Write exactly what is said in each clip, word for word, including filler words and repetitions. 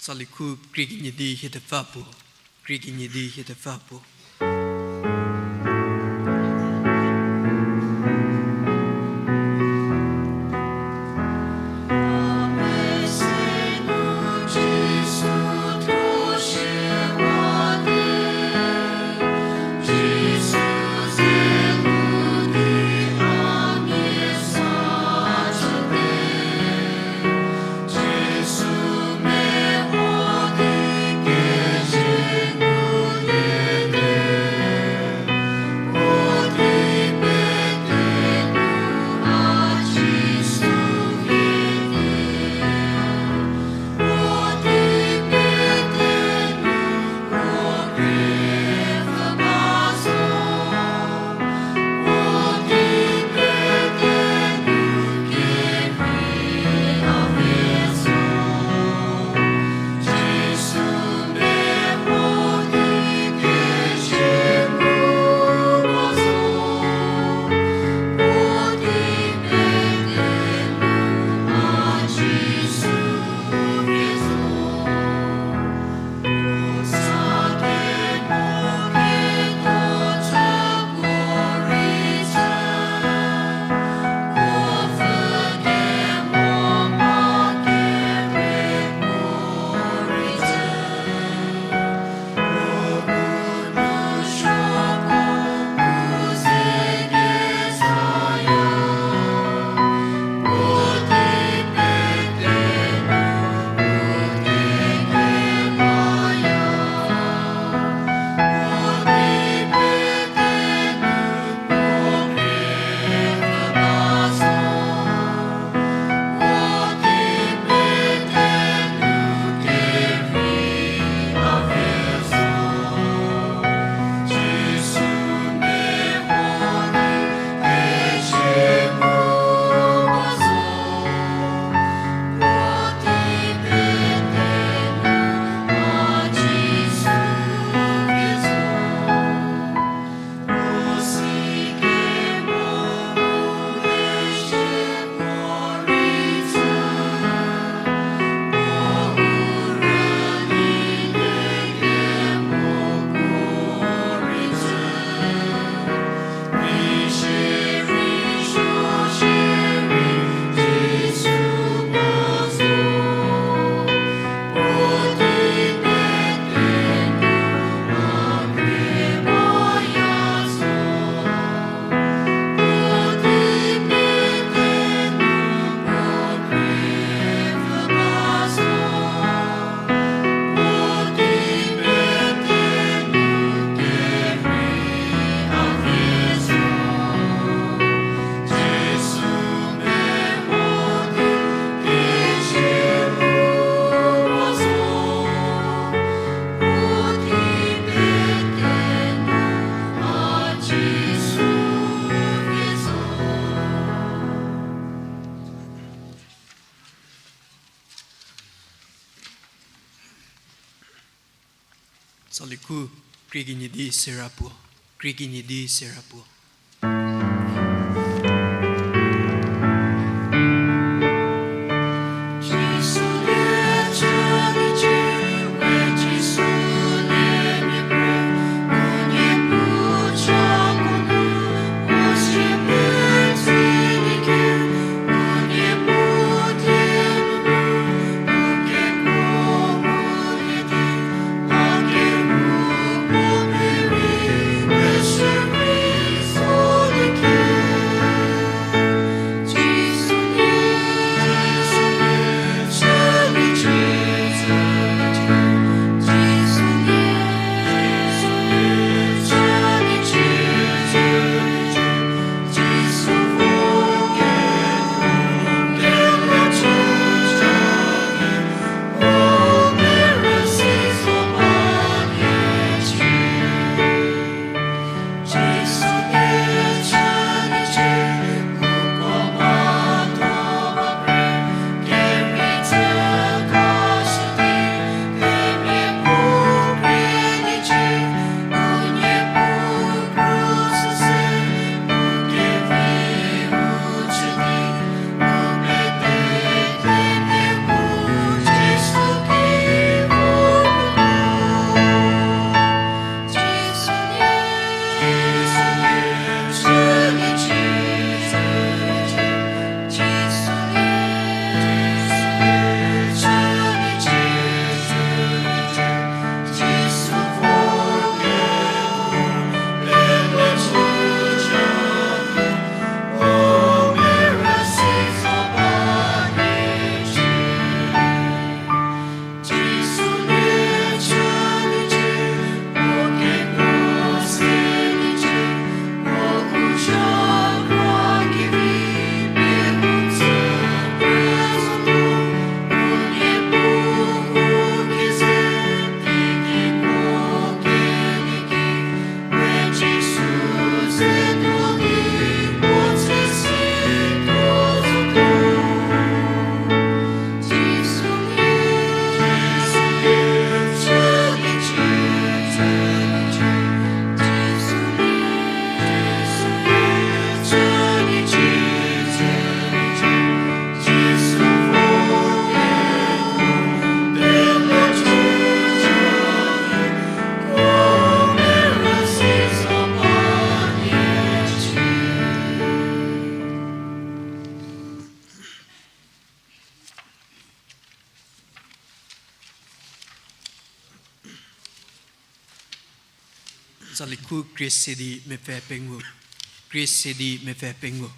Tsali khu krie kenie di hie tepfa puo, krie kenie di hie tepfa puo. Tsali khu krie kenie di sera puo, krie kenie di sera puo. Tsali khu krie se di mepfü pengou. Krie se di mepfü pengou.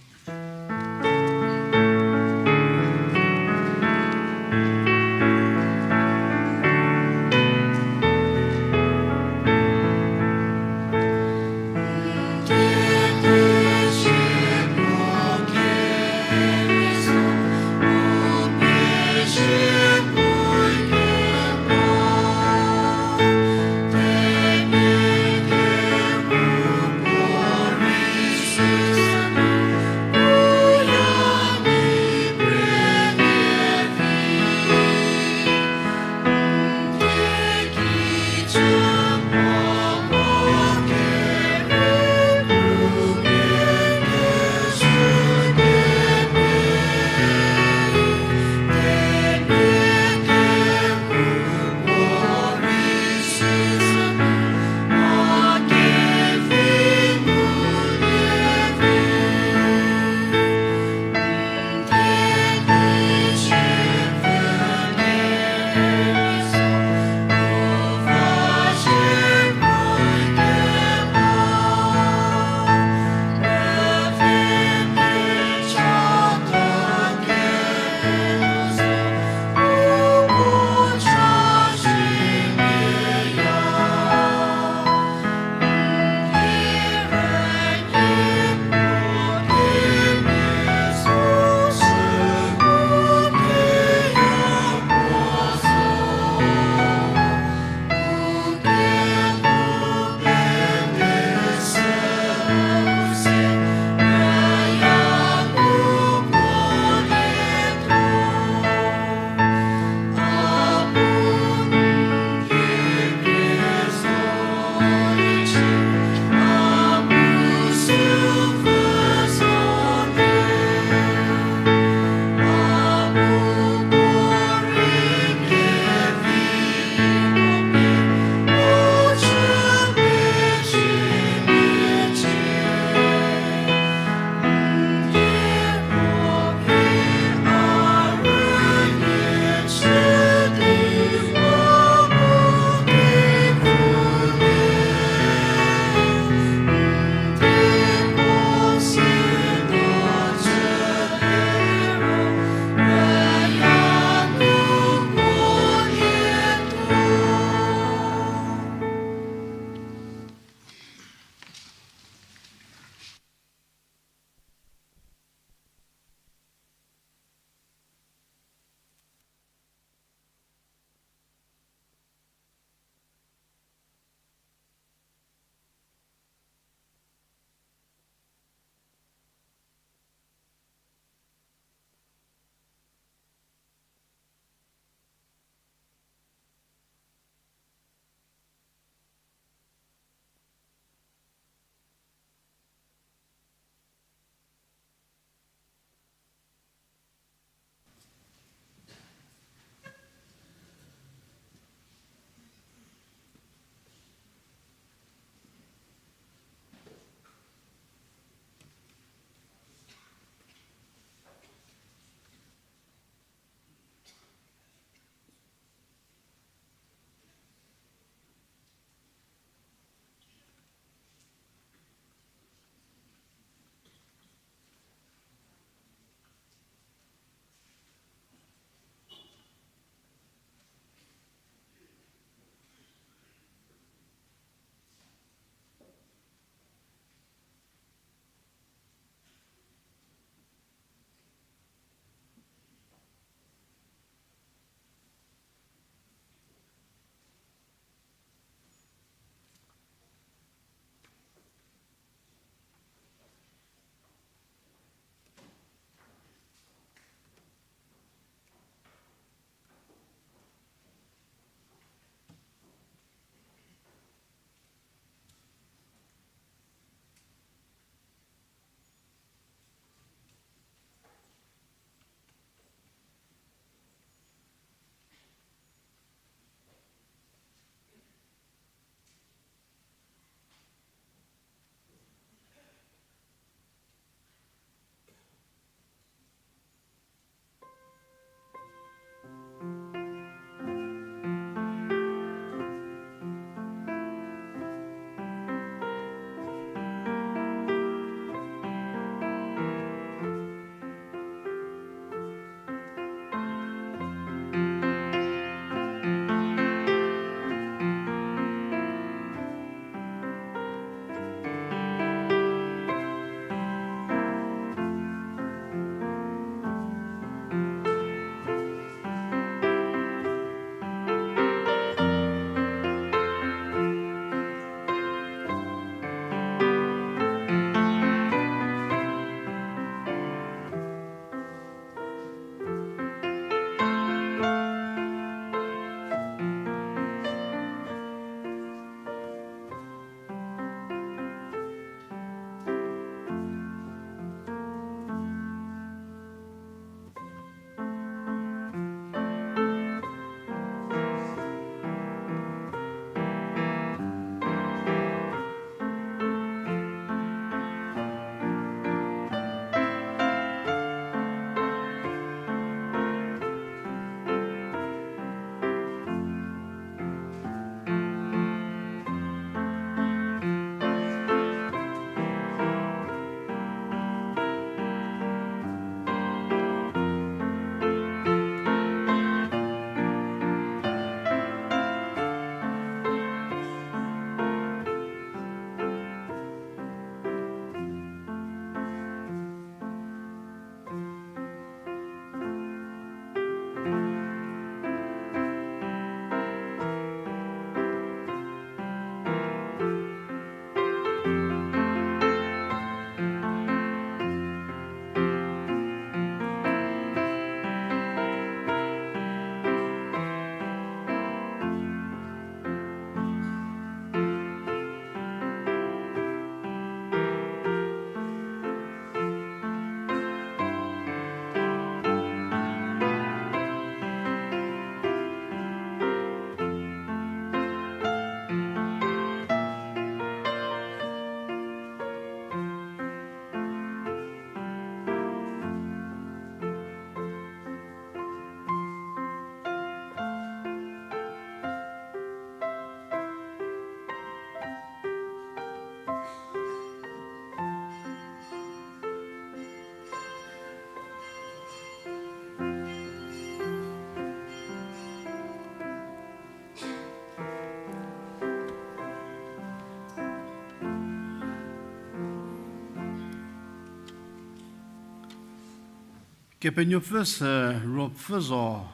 Kepenuopfü sü Ruopfü zo,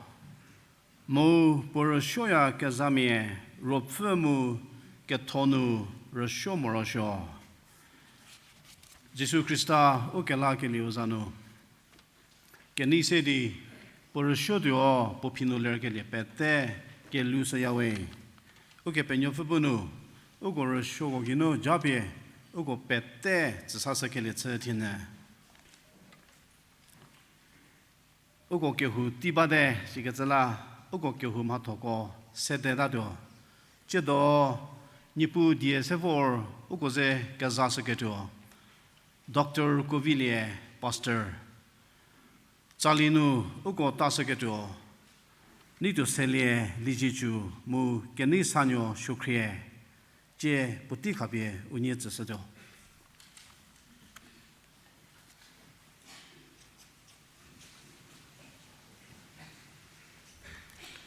mu puo rüsuoyakezhamia Ruopfü mu ketho nu rüsuo morosuo. Jisu Khrista ukelakelieu za nu kenei se di puo rüsuotuo puo phi nu lerkelie pete kelou shüyawe. Ukepenuopfü bu nu uko rüsuoko geinu japie uko pete tsüsashükelie chü thienyü. Uko kehou tei bate sikecü la, uko kehou mhathoko sedetatuo. Tsiedo Niepuu die se vor uko ze kezashüketuo Doctor Kovilie, Pastor. Tsali nu uko tashüketuo Neituoselie Liezietsu mu Keneisanuo Suokhrie. Tsie puotei khapie unie tsüshütuo.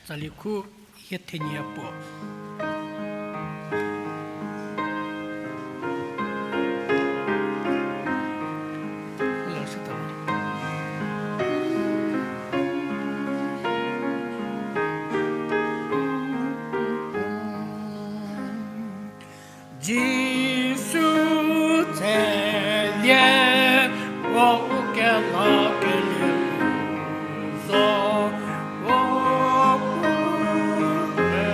Tsali khu hie thenie puo. Jisu tselie, puo ukelakelieu zo, puo u pe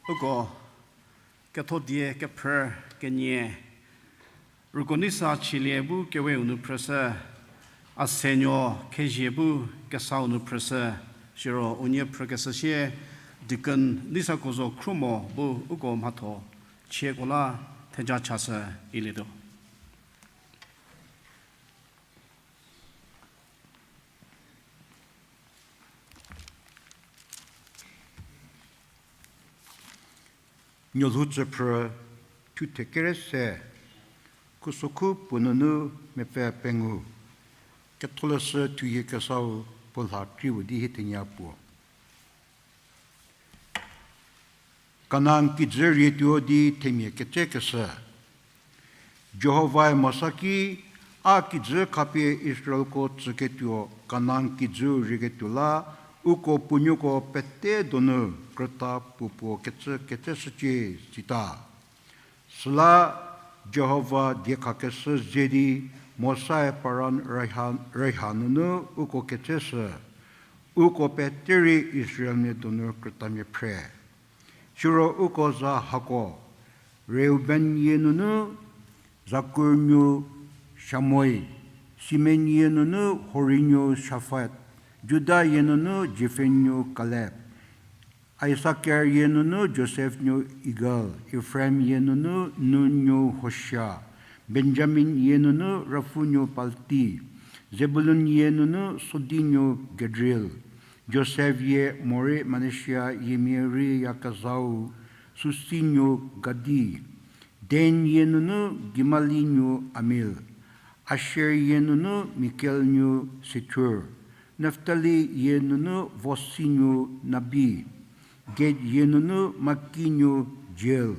Uko ketho die kephrü kenie, rüko neisa chielie bu keweu nu phrüshü, a senuo khezie bu kesau nu phrüshü, siro unie phrükeshü sie deacon neisako zo khrumo bu uko mhatho chieko la theja chashü ilietuo. Nuolhou tsüphrü thuthe kere se, khusokhu puo nunu mepfü pengou, ketholeshü thuyie kesau puo lha kriu di hie thenie puo. Kanan kijü rietuo di themia ketse keshü. Jihovae Mosa ki, a kijü khapie Israelko tsüketuo Kanan kijü rieketuo la, uko puonuoko pete donu krüta puo puo kecü ketseshücie, sita. Süla Jihova diekhakeshü ze di Mosae Paran rüha, rüha nunu uko ketseshü, uko pete rei Israelmia donu krütamia phre. Siro uko za hako, Reuben yie nunu Zakur nuo Shamuel, Simeon yie nunu Hori nuo Shaphat, Juda yie nunu Jephen nuo Kaleb, Isaker yie nunu Josef nuo Igal, Efraim yie nunu Nun nuo Hoshea, Benjamin yie nunu Raphu nuo Palti, Zebulun yie nunu Sodi nuo Gadriel, Josef yie morei Manashia yiemia rei yakezhau Susi nuo Gadi, Dan yie nunu Gimali nuo Amir, Asher yie nunu Mikel nuo Sethur, Naftali yie nunu Vosi nuo Nabi, Gad yie nunu Maki nuo Jeiel.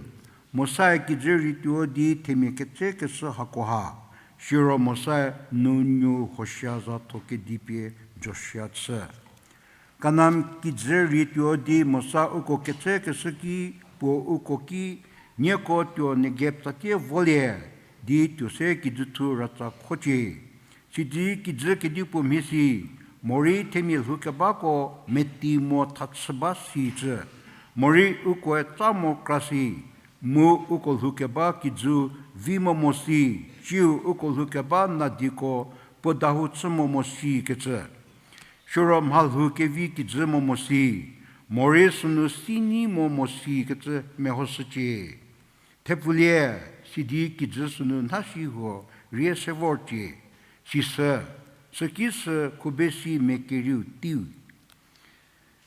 Mosae kijü rietuo di themia ketse keshü hakoha, siro Mosae Nun nuo Hoshea za tho kedipie Joshua chü. Kanan kijü rietuo di Mosa uko ketse keshü ki, puo uko ki, nieko tuo Negeb tsatie volie, di tuo se kijüthu ratsa khocie. Sidi kijü kedipuo mhie si, morei themia lhoukebako meti mo thachü ba sicü, morei ukoe tsa mo kra si, mu uko lhoukeba kijü vi momo si, ciu uko lhoukeba nadiko puo dahou chü momo sikecü. Siro mhalhou kevi kijü momo si, morei sünu sinyi momo sikecü mehoshücie. Thepfulie, sidi kijü sünu nhashi huo rie se vorcie, sisü, süki sü khubesi mia kerieu teiu.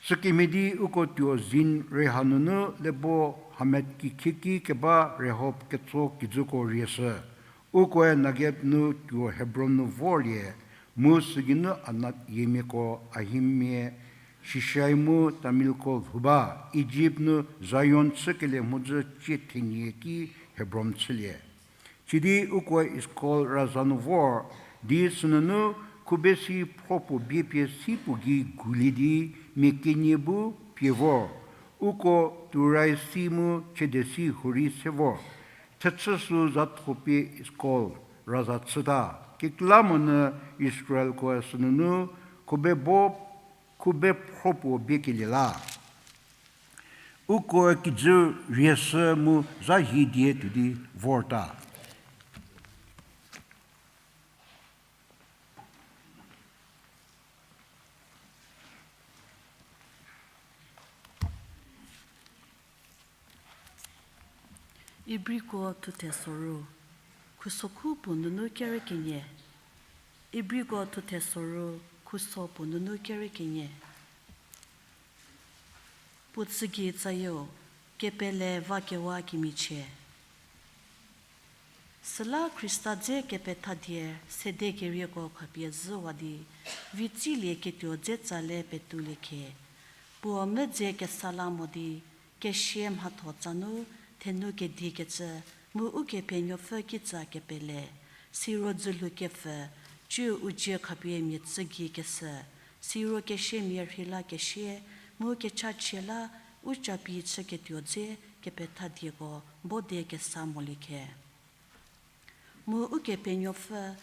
Sükemhie di uko tuo Zin rüha nunu Lebo Hamat kikhie ki keba Rehob ketso kijüko rieshü. Ukoe Negeb nu tuo Hebron nu vorlie, mu sügeinu Anat yiemiako Ahimie, Shishai mu Talmaiko lhou ba, Ijipt nu Zion chükelie mhodzü cie thenie ki Hebron chülie. Sidi ukoe Eshkol raza nu vor, di sünunu khubesi phropuo bie pie si puo gei gulie di mia kenie bu pie vor. Uko Turai si mu Chede si hurei se vor. Thechü sü za tho pie Eshkol raza chüta. Kekreilamonyü Israelkoe sünunu khube bo, khube phropuo bie kelie la. Ukoe kijü rieshü mu zha hie die tuo di vorta. Ibriko thuthe soru, khusokhu puo nunu kerü kenie. Ibriko thuthe soru, khuso puo nunu kerü kenie. Puo tsügei tsayo, kepele vakewa kemichie. Süla Khrista dze kepethadie sede kerieko khapie zhüwa di, vi tsilie ketuo dze tsale petulie khe, puo medze kesa la mo di, kesia mhatho tsanu thenu kedi kecü, mu Ukepenuopfü kitsa kepele, siro dzülhou kepfü, ciu u dzie khapie mia tsügei kesü, siro kesiamia rhei la kesia, mu kechachie la u capi chüketuo dze kepethadieko bode kesa molie khe. Mu Ukepenuopfü,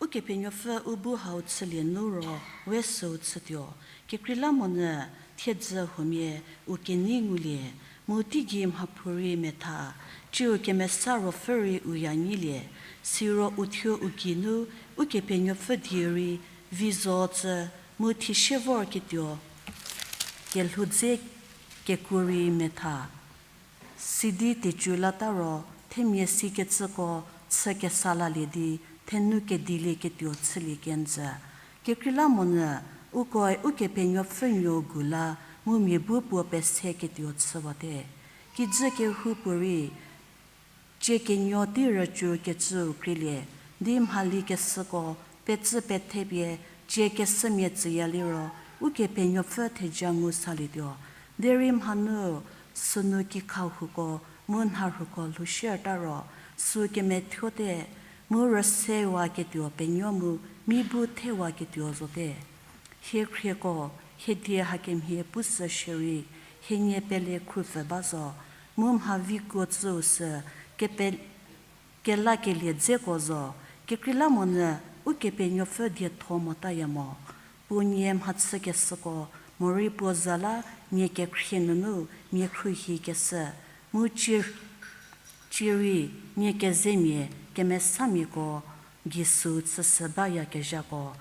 Ukepenuopfü u bu hau chülie nu ro we süu chütuo. Kekreilamonyü thiedzü huomia u kenei ngulie, mu teigei mhaphou rei metha, tsiu kemesa ruopfü rei u ya nyilie, siro u thuo u geinu Ukepenuopfü die rei vi zo tsü mu thisie vorketuo kelhou dze kekuo rei metha. Sidi tecü lata ro themia sikecüko chü kesa lalie di thenu kedilieketuo chülie kenjü. Kekreilamonyü ukoe Ukepenuopfü nuo gu la mu mia bu puo peseketuo chüwate. Kijü kehou puorei tsie kenuo tei rücü kecüu krielie, di mhali keshüko pecü pethepie tsie keshümia tsüya liro Ukepenuopfü theja ngu salietuo. Derei mhanu sünu kikha huko mu nha rhuko lhoushierta ro, sü kemethuote mu rüsewaketuo penuo mu mi bu thewaketuo zote. Hie khrieko, hie die hakemhie pushü shierei, hie nie pele khrupfü ba zo, mu mha vikuo tsüu sü kepe- kelakelie dzeko zo. Kekreilamonyü Ukepenuopfü dietho motaya mo. Puo nie mhachükeshüko morei puo za la nie kekhrie nunu nie khruohi keshü, mu tsie- tsierei nie kezemia kemesamiako gei süu chüshü bayakezhako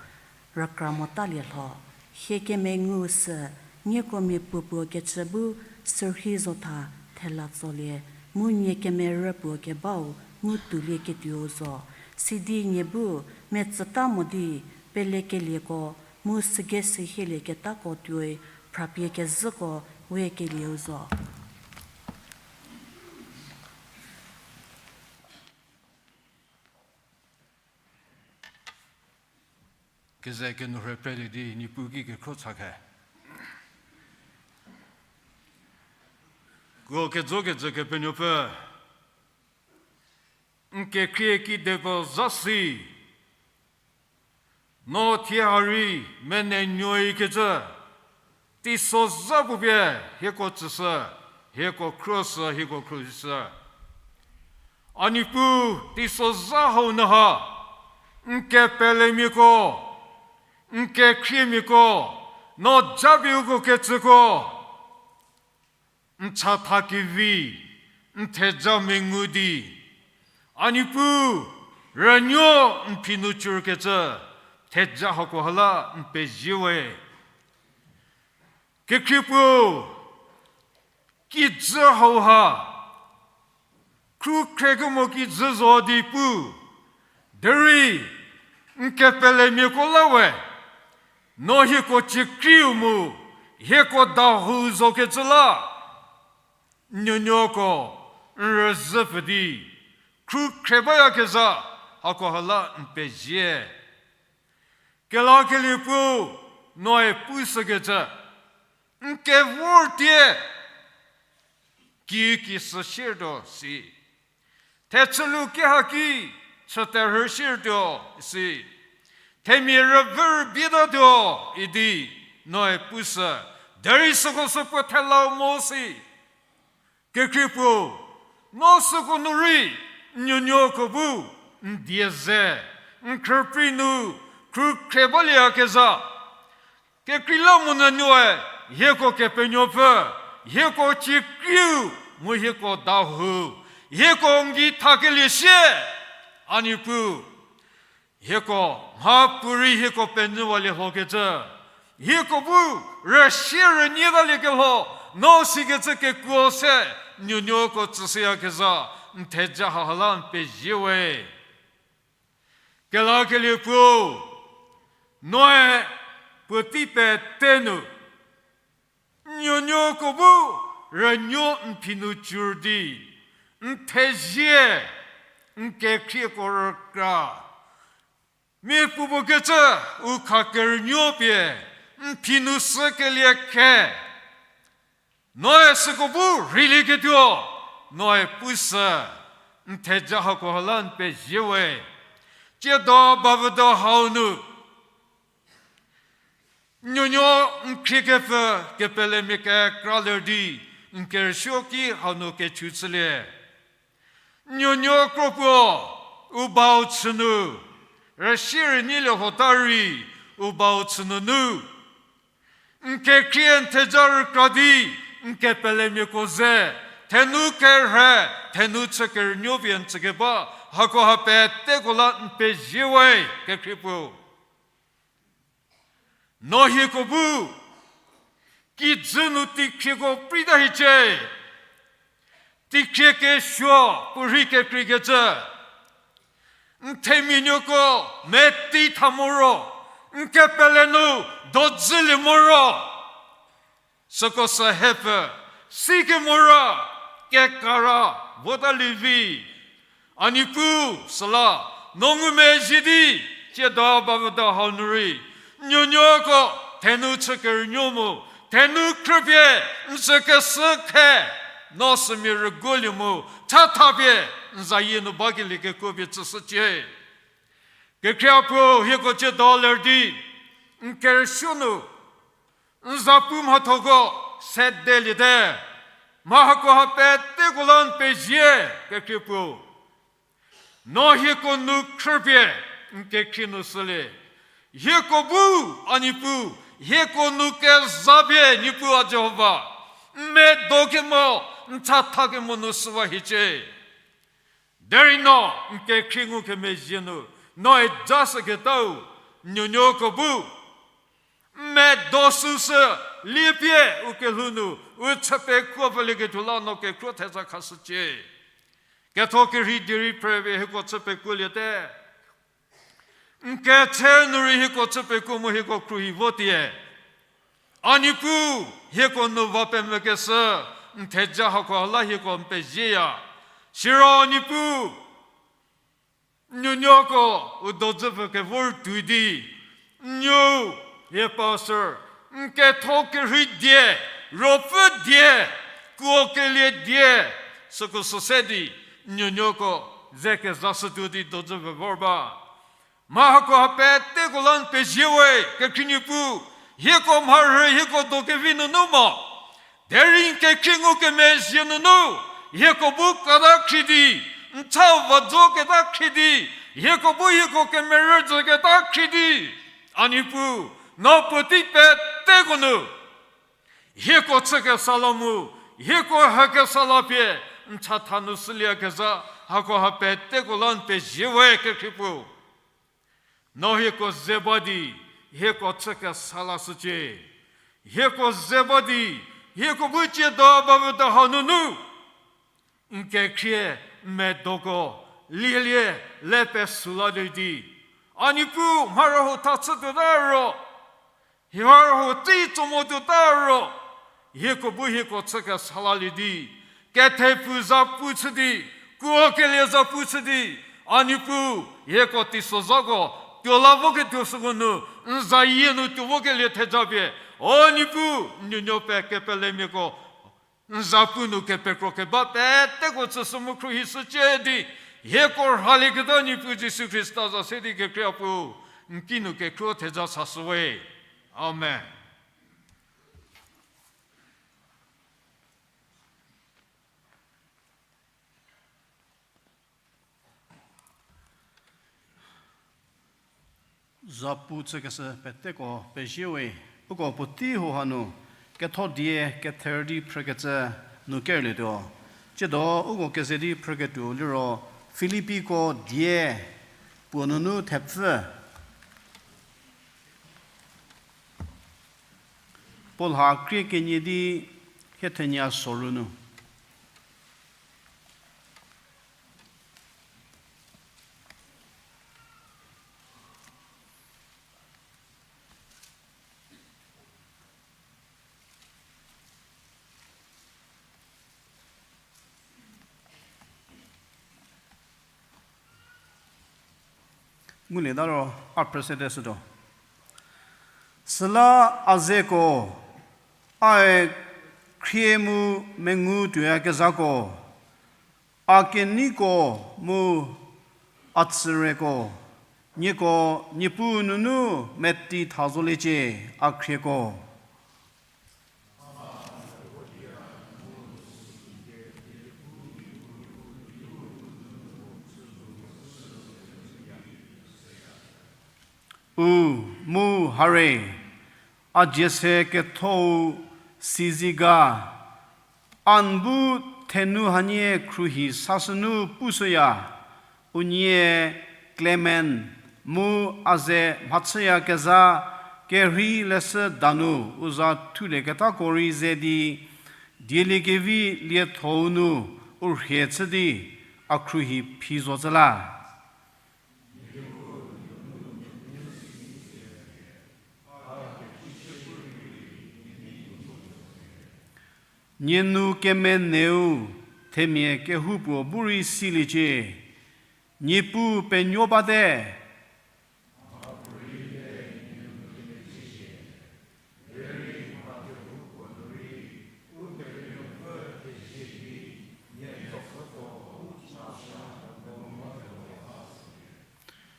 rükra motalie lho. Hie kemengu sü nieko mia puopuo kecü bu sürhei zotha thela tsolie, mu nie kemerü puo kebau ngu tuolieketuou zo. Sidi nie bu metsüta mo di pelekelieko mu sügei sehielie ketako tuoi phrapie kezhüko wekelieu zo. Keze kenourhei prelie di Niepuu ki kekhro cha khe. Kuo kejokejü Kepenuopfü, n kekhrie kidepuo zha si, no thie ha rei menenuoikecü teisozha puo pie hieko tsüshü, hieko khruoshü, hieko khruohishü. A Niepuu, teisozha hau nu ha n kepelemiako, n kekhriemiako, no japie uko kecüko n chatha kevi, n theja mengu di, a Niepuu, rünuo n phi nu cürkecü theja hako ha la n pezie we. Kekhrie puo, kijü hau ha khrukhrekemo kijü zo di pu, derei n kepelemiako la we, no hieko ciekriu mu hieko dahou zokecü la, n nuonuoko n rüzhü pfü di khrukhre bayakezha hako ha la n pezie. Kelakelie puo, noe pushükecü n kevor tie ki ki sü siertuo si, thechülu ki ha ki chüterhü siertuo si, themia rüvü rübietatuo idi noe pushü, derei süko sü puo thelau mo si. Kekhrie puo, no süko nu rei n nuonuoko bu n die ze, n khrüprei nu khrukhre balieyakezha, kekreilamonyü noe hieko Kepenuopfü, hieko ciekriu mu hieko dahou, hieko n gei thakelie sie, a Niepuu, hieko mhapuorei hieko penyüwalie lhokecü, hieko bu rüsie rünie taliekelho, no sikecü kekuo se n nuonuoko tsüshüyakezha n theja hau ha la n pezie we. Kelakelie puo, noe puotei pete nu n nuonuoko bu rünuo n phi nu cür di, n thezie, n kekhrieko rükra, miapuopuo kecü u kha kerünuo pie n phi nu sükelie khe, noe süko bu rheilieketuo noe pushü, n theja hako ha la n pezie we. Tsiedo bavüdo hau nu n nuonuo n khriekepfü kepelemia kekra ler di n kerüsuo ki hau nu kechu chülie. N nuonuo kro puo u bau chü nu rüsie rünyiliehuo ta rei, u bau chü nunu. N kekhrie n theja rükra di, n kepelemiako ze, thenu kerhe, thenu chü kerünuo pie n tsükeba, hako ha peteko la n pezie we, kekhrie puo. No hieko bu, kijü nu teikhrieko prei ta hiecie. Teikhrie kesuo puorhi kekreikecü. N themianuoko meti tha moro, n kepele nu dodzülie moro. Süko sü hepfü, sikemora, kekara, vota lievi. A Niepuu, süla, no ngumezhie di, tsiedo bavüdo hau nu rei, n nuonuoko, thenu chü kerünuo mu, thenu khrüpie, n sü kesü khe, no sümia rüguolie mu, chatha pie, n zayie nu bakelie kekuo pie tsüshücie. Kekhrie puo hieko tsiedo ler di, n kerüsuo nu, n zapu mhathoko, sedeliete, mha hako ha peteko la n pezie, kekhrie puo. No hieko nu khrüpie, n kekhrie nu shülie. Hieko bu, a Niepuu, hieko nu kezapie Niepuu a Jihova, n medo kemo, n chatha kemo nu shüwa hiecie. Derei no, n kekhrie ngukemezhie nu, noe ja shüketau, n nuonuoko bu. N medo süsü, liepie, u kelhou nu, u chü pekuo pfülieketuo la no kekhruo theja khashücie. Ketho kerhei die rei phrüpie hieko chü pekuoliete. N ketse nu rei hieko chü pekuo mu hieko khruohi votie. A Niepuu, hieko nu va pemvükeshü, n theja hako la hieko n pezieya. Siro Niepuu, n nuonuoko, u dodzüpfü kevor tuoi di, n nuo, hie pastor, n ketho kerhei die, ruopfü die, kuokelie die, süko sü se di, n nuonuoko, ze kezashütuo di dodzüpfü vor ba. Mha hako ha peteko la n pezie we, kekhrie Niepuu, hieko mharhü hieko do kevi nunu mo. Derei n kekhrie ngukemezhie nunu, hieko bu kata khrie di, n cha va zo keta khrie di, hieko bu hieko kemerü zo keta khrie di. A Niepuu, no puotei peteko nu. Hieko chü kesa la mu, hieko ha kesa la pie, n chatha nu shülie kezha, hako ha peteko la n pezie we kekhrie puo. No hieko ze ba di, hieko chü kesa lashücie. Hieko ze ba di, hieko bu tsiedo bavüdo hau nunu. N kekhrie, n medoko, lielie, le pesu la di. A Niepuu, mharhü tha chütuota ro. Hie mharhü tei tso motuota ro, hieko bu hieko chü kesa lalie di, kethepfu zapu chü di, kuokelie zapu chü di, a Niepuu, hieko teisozhako, tuo la voketuo süko nu, n zayie nu tuo vokelie theja pie, o Niepuu, n nuonuo pie kepelemiako, n zapu nu kepekro keba peteko chüshü mu khruohishücie di, hieko rhalieketuo Niepuu Jisu Khrista za se di kekhrie puo, n ki nu kekhruo theja sashüwe. Amen. Zapu chükeshü peteko pezie we, uko puotei hau hanu, ketho die kether di phrükecü nu kerlietuo. Tsiedo uko keze di phrüketuo liro, Filipiko die puo nunu thepfü. Puo lha krie kenie di hie thenie soru nu. Ngulieta ro a phrü sede shütuo. Süla a zeko, ae khrie mu mengu tuoyakezhako, a keneiko mu a tsüreko, nieko Niepuu nunu meti tha zoliecie, a khrieko. U, mu hare, a dzie se ketho-u sizi ga, a n bu thenu hanie khruohi sashünu pushüya, unie Klemen mu a ze mhachüyakezha kerhei leshü danu u za thulieketako rei ze di, dieliekevi lietho-u nu u rhie chü di a khruohi phi zo tsü la. Nie nu kemeneu themia kehoupuo bu rei siliecie, Niepuu penuo bate.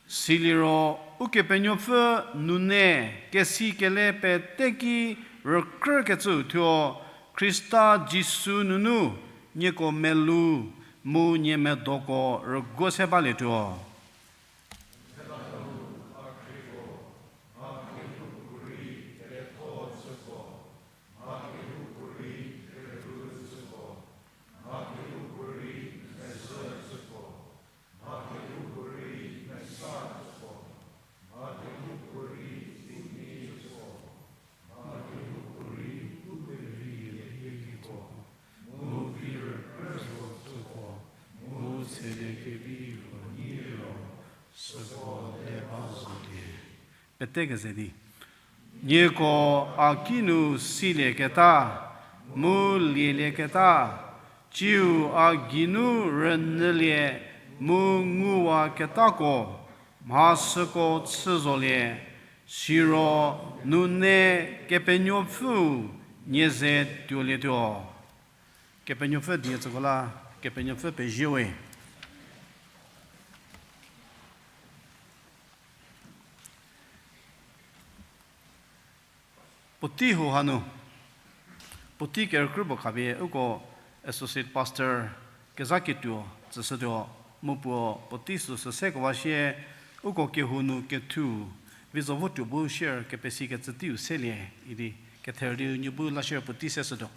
Siliro Ukepenuopfü nune kesikele pete ki rükrükecüu thuo, Khrista Jisu nunu nieko melou mu nie medoko rüguo se balietuo. Pete keze di. Nieko a kinu silieketa, mu lielieketa, tsiu a geinu rünyülie mu nguwaketako, mhasüko chü zolie, siro nune Kepenuopfüu nie ze tuolietuo. Kepenuopfü die tsüko la, Kepenuopfü pezie we. Puotei hau hanu, puotei kerükrü puo khapie uko Associate Pastor kezha ketuo tsüshütuo, mu puo puotei süsü sekewa sie uko kehou nu kethu, Vizovo tuo bu share kepesikecü teiu selie idi, kether di unie bu la share puotei seshütuo.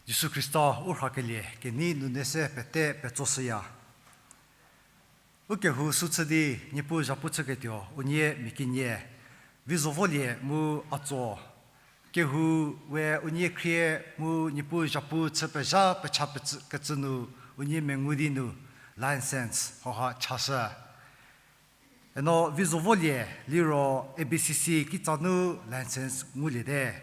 Jisu Khrista u rhakelie kenei nune se pete petsoshüya. Ukehou sü chü di Niepuu zhapu chüketuo unie mia kenie, Vizovolie mu Atso, kehou we unie khrie mu Niepuu zhapu chü pezha pecha pecü-, kecü nu unie mengu di nu license hauha chashü. Eno Vizovolie liro A B C C kitsa nu license nguliete.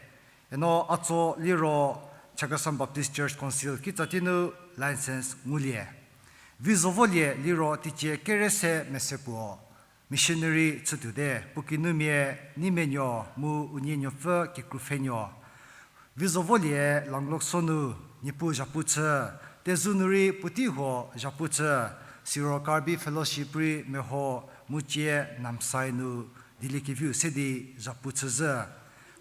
Eno Atso liro Chakhesang Baptist Church Council kitsa tei nu license ngulie. Vizovolie liro teicie kere se mese puo missionary chütuote, puo kinumia Neimenuo mu unie nuopfü Kekreipfhenuo. Vizovolie Langloksou nu Niepuu zhapu chü, Tezu nu rei puotei huo zhapu chü, siro Karbi Fellowship rei meho mu cie Namsai nu dieliekeviu se di zhapu chüzhü.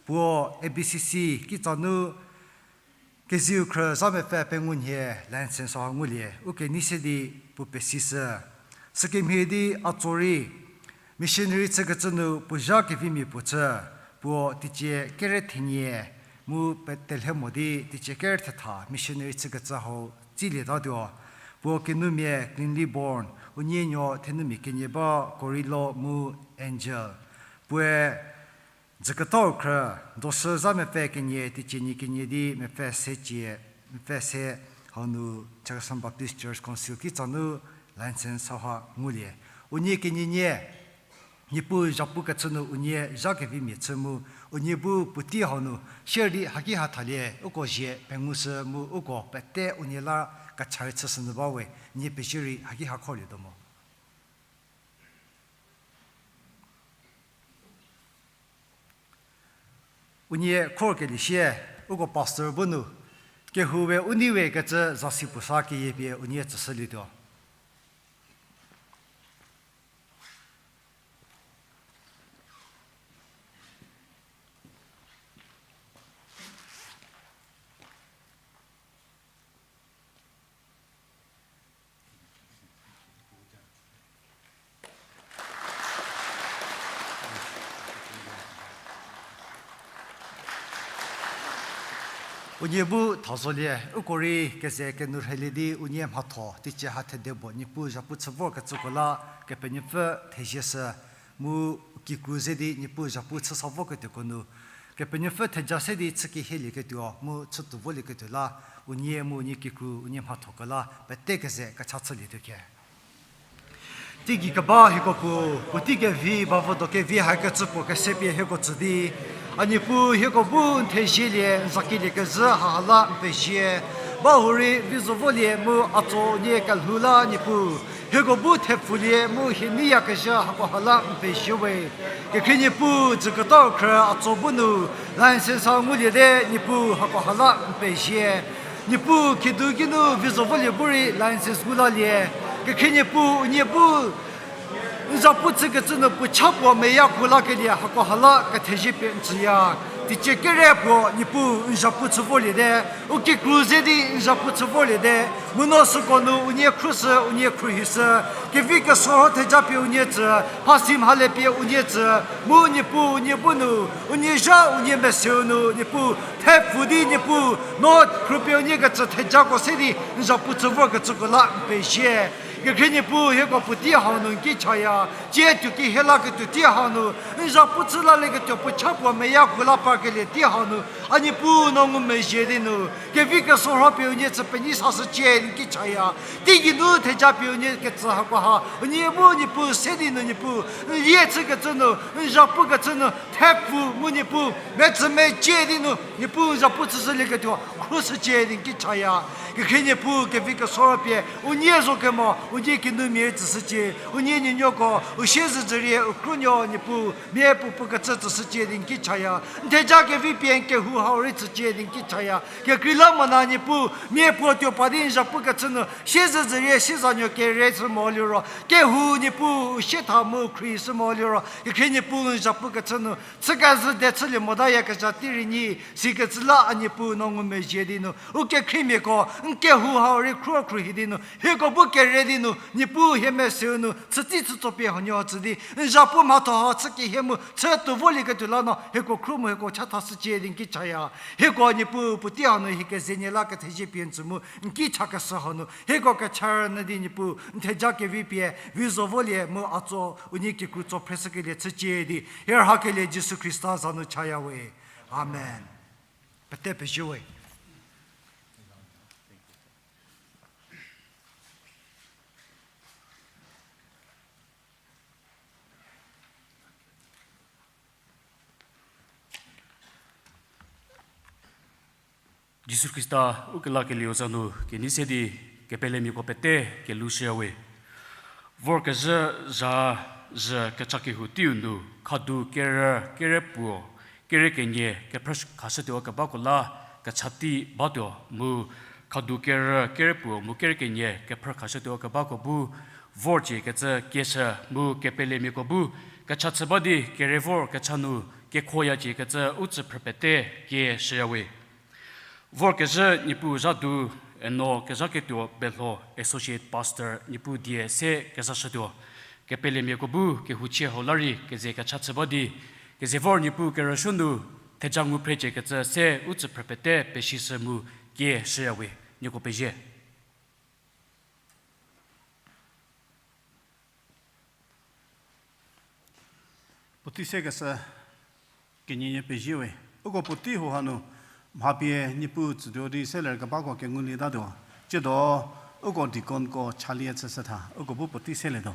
Puo A B C C kitsa nu keziu khrü zha mepfü pengou nhie license hauha ngulie, u kenei se di puo pesishü. Sükemhie di Atso rei missionary chükecü nu puo zha kevimia puo chü, puo teicie kere thenie mu petelhe mo di teicie kere thetha missionary chükecü hau tsilietatuo. Puo kinumia Cleanly Born, unie nuo thenumia kenie ba Korilo mu Angel. Puoe dzüketau khrü, doshü zha mepfü kenie teicie nie kenie di mepfü se cie, mepfü se hau nu Chakhesang Baptist Church Council kitsa nu license hauha ngulie. Unie kenienie, Niepuu zhapukecü nu unie zha kevimia chü mu, unie bu puotei hau nu share di haki ha thalie, uko zie pengushü mu uko pete unie la kechari chüshü nyü ba we, nie pezie rei haki ha khorlietuo mo. Unie khorkelie sie, uko pastor bu nu, kehou we u nei we kecü zasi puo sa keyie pie unie tsüshülietuo. Unie bu thazolie, uko rei keze kenu rhelie di unie mhatho teicie ha thede puo Niepuu zhapu chü vorkecüko la Kepenuopfü thezie shü, mu kikru ze di Niepuu zhapu chü sa vorketuoko nu, Kepenuopfü theja se di chü kehielieketuo mu chütuo volieketuo la, unie mu unie kikru unie mhathoko la pete keze kecha chülietuo khe. Teigei keba hieko Puo, puotei kevi ba vodo kevi hakecü puo kesepie hieko tsü di, a Niepuu hieko bu n thezielie n zakelie kezhü haha la n pezie. Bahurei vi zo volie mu a tso unie kelhou la Niepuu, hieko bu thepfulie mu hie neiyakezhü hakoha la n pezie we. Kekhrie Niepuu, dzüketau khrü a tso bu nu license ha nguliete Niepuu, hakoha la n pezie. Niepuu, khedu kinu vi zo volie bu rei license ngu lalie. Kekhrie Niepuu, unie bu n zhapu chükecü nu puo cha puo meya kuo lakelie hakoha la kethezie pie n tsüya. Teicie kere puo Niepuu n zhapu chü vorliete, u kikru ze di n zhapu chü vorliete, mu no süko nu unie khruohishü, unie khruohishü, kevi kesorho theja pie unie tsü, mhasi mhale pie unie tsü, mu Niepuu unie bu nu, unie zha unie meseu nu Niepuu thepfu di Niepuu, no khruohipie unie kecü thejako se di n zhapu chü vorkecüko la n pezie. Kekhrie Niepuu, hieko puotei hau nu n ki chaya, tsie tuo kehie laketuo tei hau nu, n zhapu chü lalieketuo puo cha puo meya kuo la parkelie tei hau nu, a Niepuu no ngumezhie di nu, kevi kesorho pie unie tsü penyi sashücie di n ki chaya. Teigei nu theja pie unie ketsü hakoha unie bu Niepuu se di nu Niepuu, n lie chükecü nu, n zhapukecü nu thepfu mu Niepuu metsümecie di nu Niepuu n zhapu chüshülieketuo khruohishücie di n ki chaya. Kekhrie Niepuu, kevi kesorho pie unie zo kemo unie kinumia rei tsüshücie, unie nuonuoko u siezedzürie u krünuo Niepuu mia puo puo kecü tsüshücie di n ki chaya. N theja kevi pie n kehou hau rei tsücie di n ki chaya. Kekreilamonyü Niepuu mia puo tuo pa di n zhapukecü nu siezedzürie siezanuo kere shü mo liro, kehou Niepuu u sietha mu khruohishü mo liro, kekhrie Niepuu n zhapukecü nu chükezhü de chülie motayakezha tei rei nyi, sikecü la a Niepuu no ngumezhie di nu u kekhriemiako n kehou hau rei khruohi di nu hieko bu kere di nu Niepuu hie meseu nu chütei chütsopie huonuo tsü di n zhapu mhatho ha chü kehie mu chütuo volieketuo la no hieko khruohi mu hieko chathashücie di n ki chaya. Hieko Niepuu puotei hau nu hie kezenie la kethezie pie n tsü mu n ki chakeshü hau nu hieko kecha rünyü di Niepuu n theja kevi pie vi zo volie mu a tso unie kikru tso phreshükelie chücie di hie rhakelie Jisu Khrista za nu chaya we. Amen. Pete pezie we. Jisu Khrista ukelakelieu za nu kenei se di kepelemiako pete kelhou shüya we. Vorkezhü zha zhü kecha kehou teiu nu khadu kerü, kere puo, kere kenie kephrü khashütuo kebako la kecha tei batuo mu khadu kerü, kere puo mu kere kenie kephrü khashütuo kebako bu vorcie kecü kieshü mu kepelemiako bu kecha chü ba di kere vor kecha nu kekhoyacie kecü u tsü phrü pete kieshüya we. Vorkezhü Niepuu zha du, eno kezhaketuo Belho Associate Pastor Niepuu die se kezashütuo. Kepelemiako bu kehouchie hau la rei keze kecha chü ba di, keze vor Niepuu kerüsuo nu theja ngu phrecie kecü se u tsü phrü pete pesishü mu kieshüya we. Nieko pezie. Puotei sekeshü kenienie pezie we. Uko puotei hau hanu mha pie Niepuu tsütuo di seler kebako kengulietatuo. Tsiedo uko deaconko chalie chüshü tha, uko bu puotei selietuo.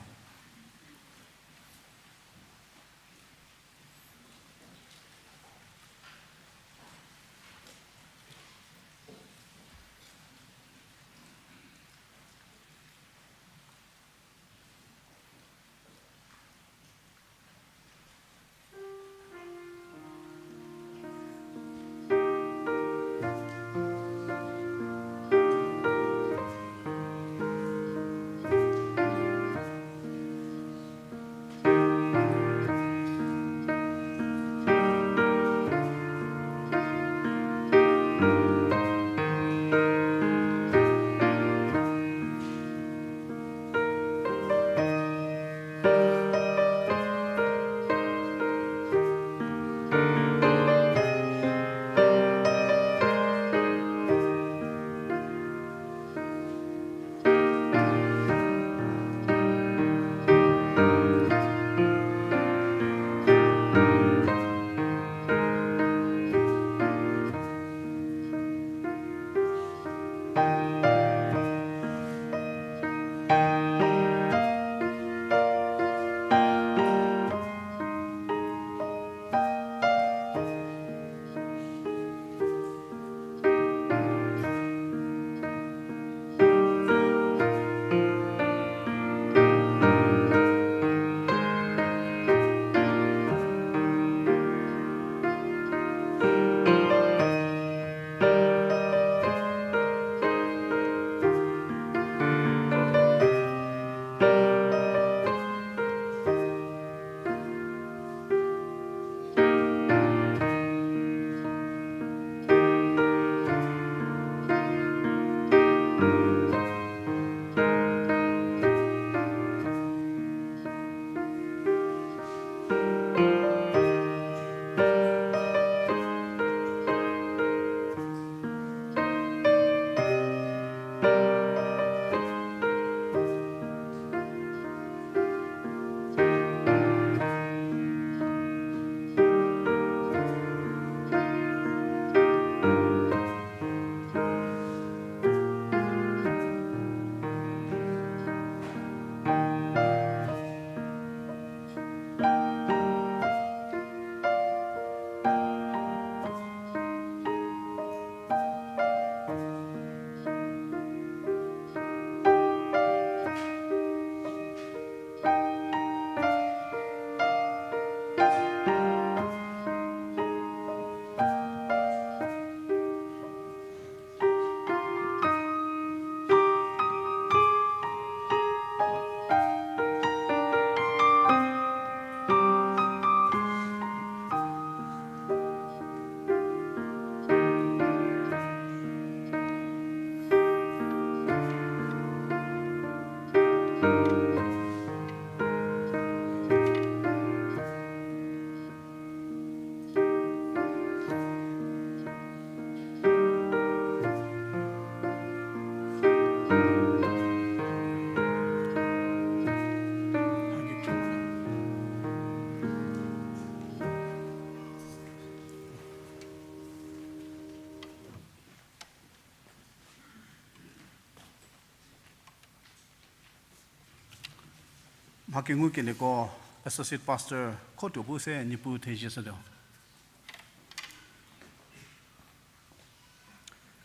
Mha kengukelieko, Associate Pastor Khotuo bu se Niepuu thezie shütuo.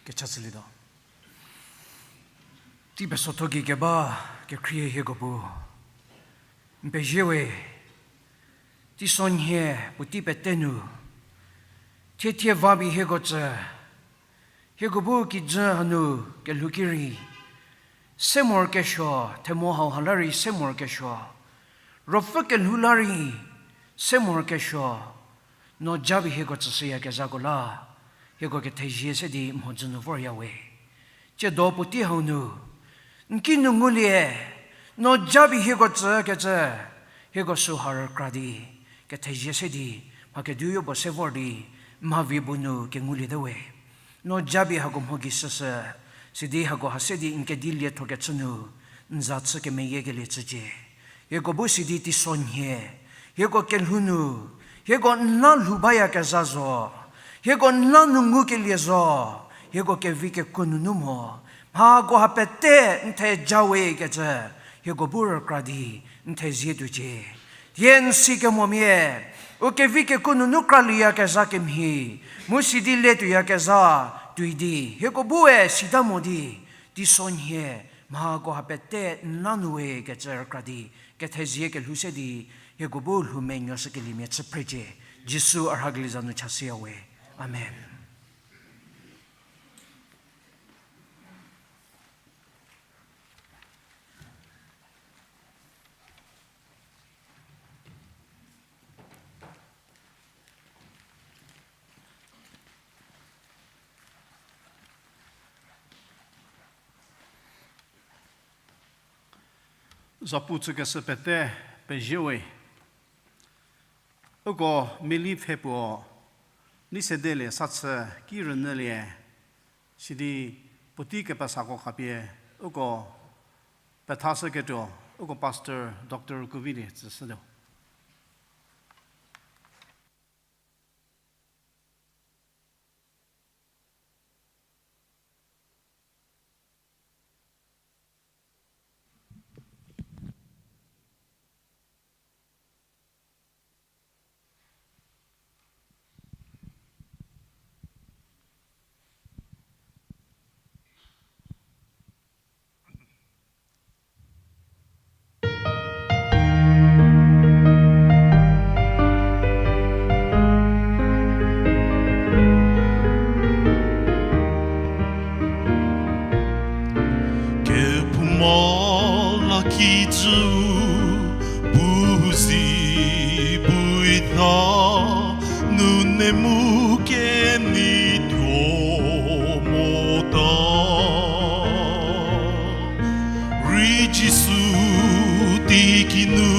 Kecha chülietuo. Tei pesotho gei keba kekhrie hieko bu n pezie we, teisonhie puotei pete nu, thiethie va pie hieko tsü, hieko bu kijü hanu kelhou ki rei, se morokesuo, themo hauha la rei se morokesuo, ruopfü kelhou la rei se morokesuo, no japie hieko tsüshüyakezhako la, hieko kethezie se di mhodzü nu vorya we. Tsiedo puotei hau nu, n kinu ngulie, no japie hieko tsükecü, hieko süha rükra di, kethezie se di, mha kediu yopuo se vor di, mha vie bu nu kenguliete we. No japie hako mho gei shüshü, sidi hako ha se di n kedi liethokechü nu, n za chü kemeyiekelie chücie. Hieko bu sidi teisonhie, hieko kelhou nu, hieko n la lhou bayakezha zo, hieko n la nu ngukelie zo, hieko kevi kekuo nunu mo, mhakoha pete n theja we kecü, hieko bu rükra di n thezie tuocie. Thie n sikemomia, u kevi kekuo nunu kralieyakezha kemhie, mu sidi le tuoyakezha tuoi di, hieko bue sita mo di, teisonhie, mhakoha pete n la nu we kecü rükra di, kethezie kelhou se di, hieko bu lhou menuoshükeliemia chü phrecie. Jisu a rhakelie za nu chashüya we. Amen. Zapu chükeshü pete pezie we. Uko meli pfhe puo, nei sedelie sa chü ki rünyülie, sidi puotei kepesako khapie, uko pethashüketuo, uko Pastor Doctor Kuvilie tsüshütuo. Kephouma la kijü bu zi bu itha, nune mu kenei tuo mota. Rei Jisu teiki nu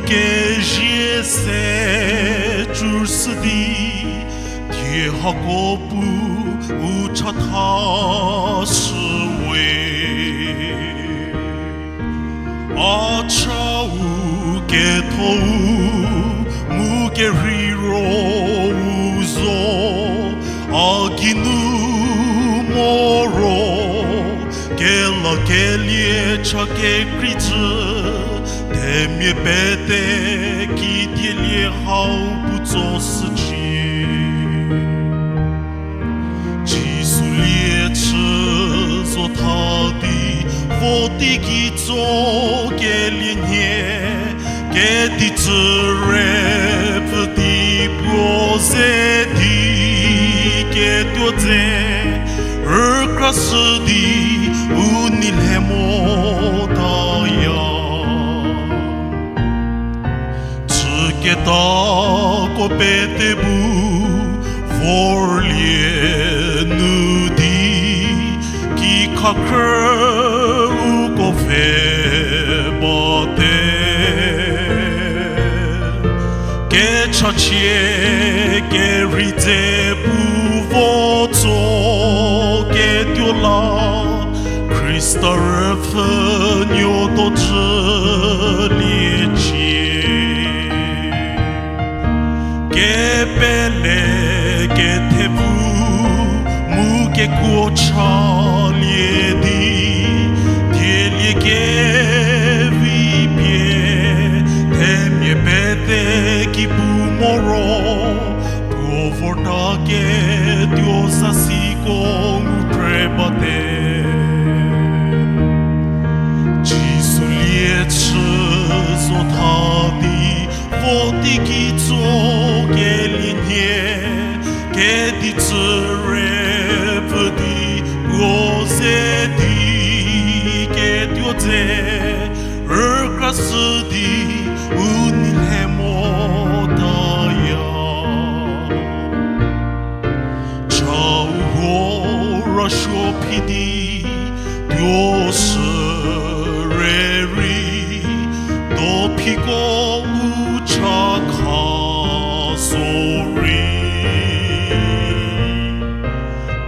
kezie se cüshü di, thie hako pu u chatha shüwe. A cha u ketho u mu kerhei ro u zo, a geinu moro kelakelie cha kekreicü, themia pete kidielie hau puotso shücie. Jisu lie chü zo tha di, vo teigei tso kelie nhie, kedi tsüre pfü di puo ze di ketuo dze, rükrashü di u nei lhe motaya. Chüketako pete bu vorlie nu di, kikha khrü uko pfhe bate. Kechachie kerhei dze pu vo tso ketuo la, Khrista rüpfhünuo tuo chüliecie. Kepele kethepu mu kekuo chalie di, thielie kevi pie se, rükra sü di u nei lhe motaya. Chau huo rüsuo phi di tuo sü rei rei, do phiko u cha kha sorei.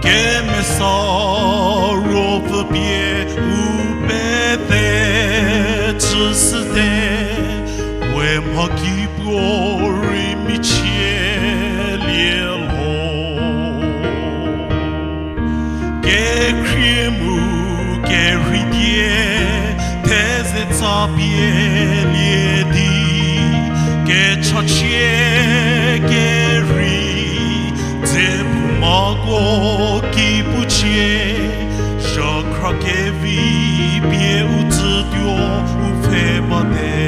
Kemesa Ruopfü pie u pete chüshüte, we mha ki puo rei michielie lho. Kekhrie mu kerhei die, theze tsa pie lie di, kechachie kerhei, dze phoumako ki pucie, zhakhra kevi pie u tsütuo u pfhe bate.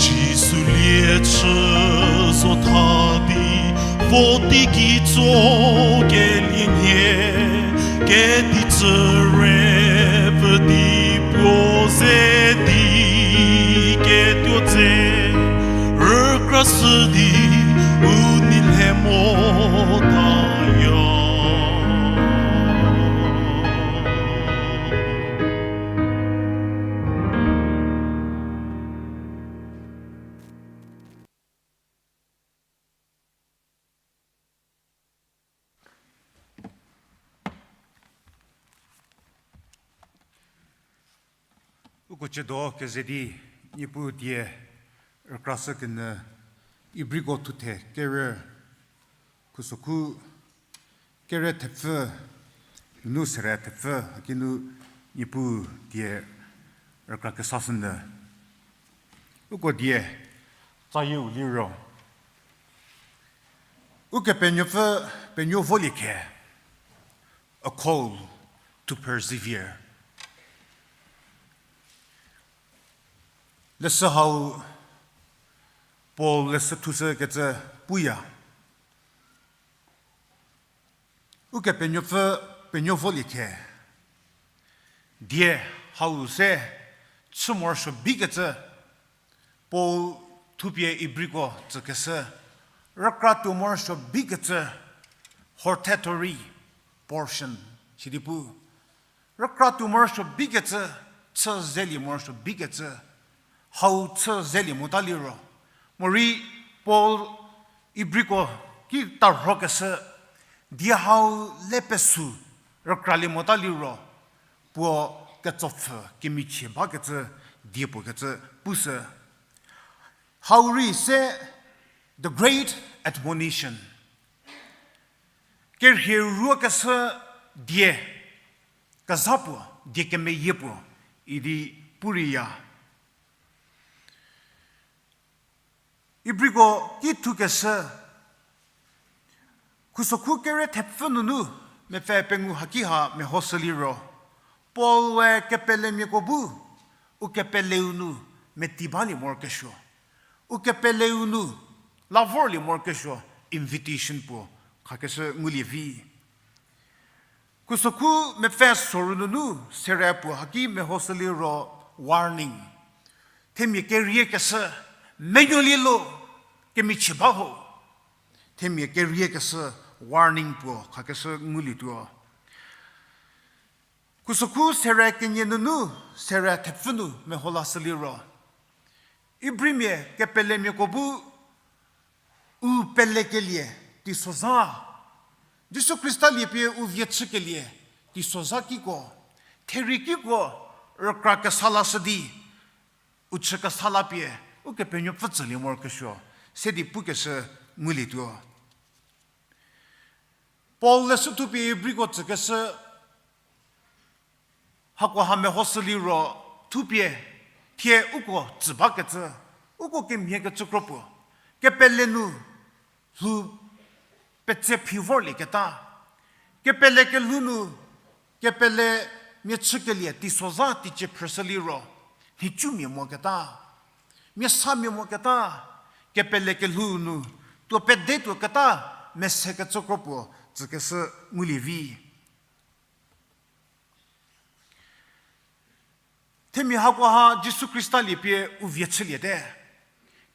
Jisu lie chü zo tha di, vo teiki tso kelie nhie, kedi tsü re pfü di puo ze di ketuo tse, rükra sü di u nei lhe motaya. Uko tsiedo keze di Niepuu die rükrashü kenyü Ibriko thuthe kere khusokhu kere thepfü, nu sere thepfü, hakinu Niepuu die rükra kesashünyü. Uko die tsayieu liro, Ukepenuopfü penuo volie khe, a call to persevere. Leshü hau Paul leshü thushükecü puya. Ukepenuopfü penuo volie khe, die hau se chü morosuo bikecü, Paul thupie Ibriko tsükeshü, rükra tuo morosuo bikecü, hortatory portion sidi pu. Rükra tuo morosuo bikecü, chü zelie morosuo bikecü, hau chü zelie mota liro, morei Paul Ibriko ki tarhokeshü, die hau le pesu rükralie mota liro, puo ketsopfü kemichie bakecü die puo kecü pushü. Hau rei se the great admonition. Kerhie ruokeshü die, kezha puo, die kemeyie puo idi puriya. Ibriko ki thukeshü, khusokhu kere thepfü nunu mepfü pengou haki ha mehoshü liro, Paul we kepelemiako bu, u kepeleu nu meti balie morokesuo, u kepeleu nu la vorlie morokesuo invitation puo khakeshü ngulie vi. Khusokhu mepfü soru nunu sere puo haki mehoshü liro warning. Themia keriekeshü, menuolie lo, kemichie ba ho. Themia keriekeshü warning puo khakeshü ngulietuo. Khusokhu sere kenie nunu sere thepfü nu meho lashü liro, Ibrimia kepelemiako bu u pelekelie teisozha, Jisu Khrista liepie u vie chükelie teisozha kiko, therie kiko rükra kesa lashü di, u chü kesa la pie Ukepenuopfü tsülie morokesuo, se di pukeshü ngulietuo. Paul leshü thupie Ibriko tsükeshü, hako ha mehoshü liro thupie, thie uko tsü bakecü, uko kemhie kecü kro puo, kepele nu lhou petse phi vorlieketa, kepele kelhou nu, kepele mia chükelie teisozha teicie phrüshü liro, nhicumia moketa, mia samia moketa, kepele kelhou nu tuo pede tuoketa mese kecü kro puo tsükeshü ngulie vi. Themia hakoha Jisu Khrista liepie u vie chüliete.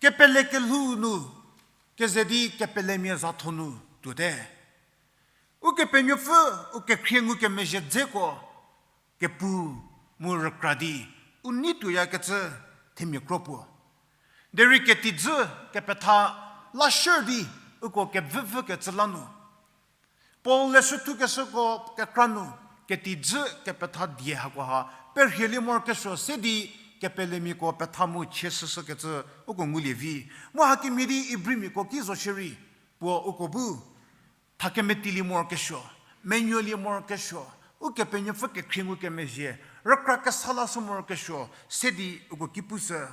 Kepele kelhou nu, keze di kepelemia zatho nu tuote. Ukepenuopfü, u kekhrie ngukemezhie dzeko, kepu mu rükra di, u nei tuoyakecü themia kro puo. Derei ketijü kepetha lashür di, uko kevüvükecü la nu. Paul leshü thukeshüko kekra nu, ketijü kepetha die hakoha, perhielie morokesuo se di, kepelemiako petha mu chie shüshükecü, uko ngulie vi. Mu hakemhie di Ibrimiako ki zo shierei, puo uko bu, thakemetielie morokesuo, menuolie morokesuo, Ukepenuopfü kekhrie ngukemezhie, rükra kesa lashü morokesuo, se di uko ki pushü.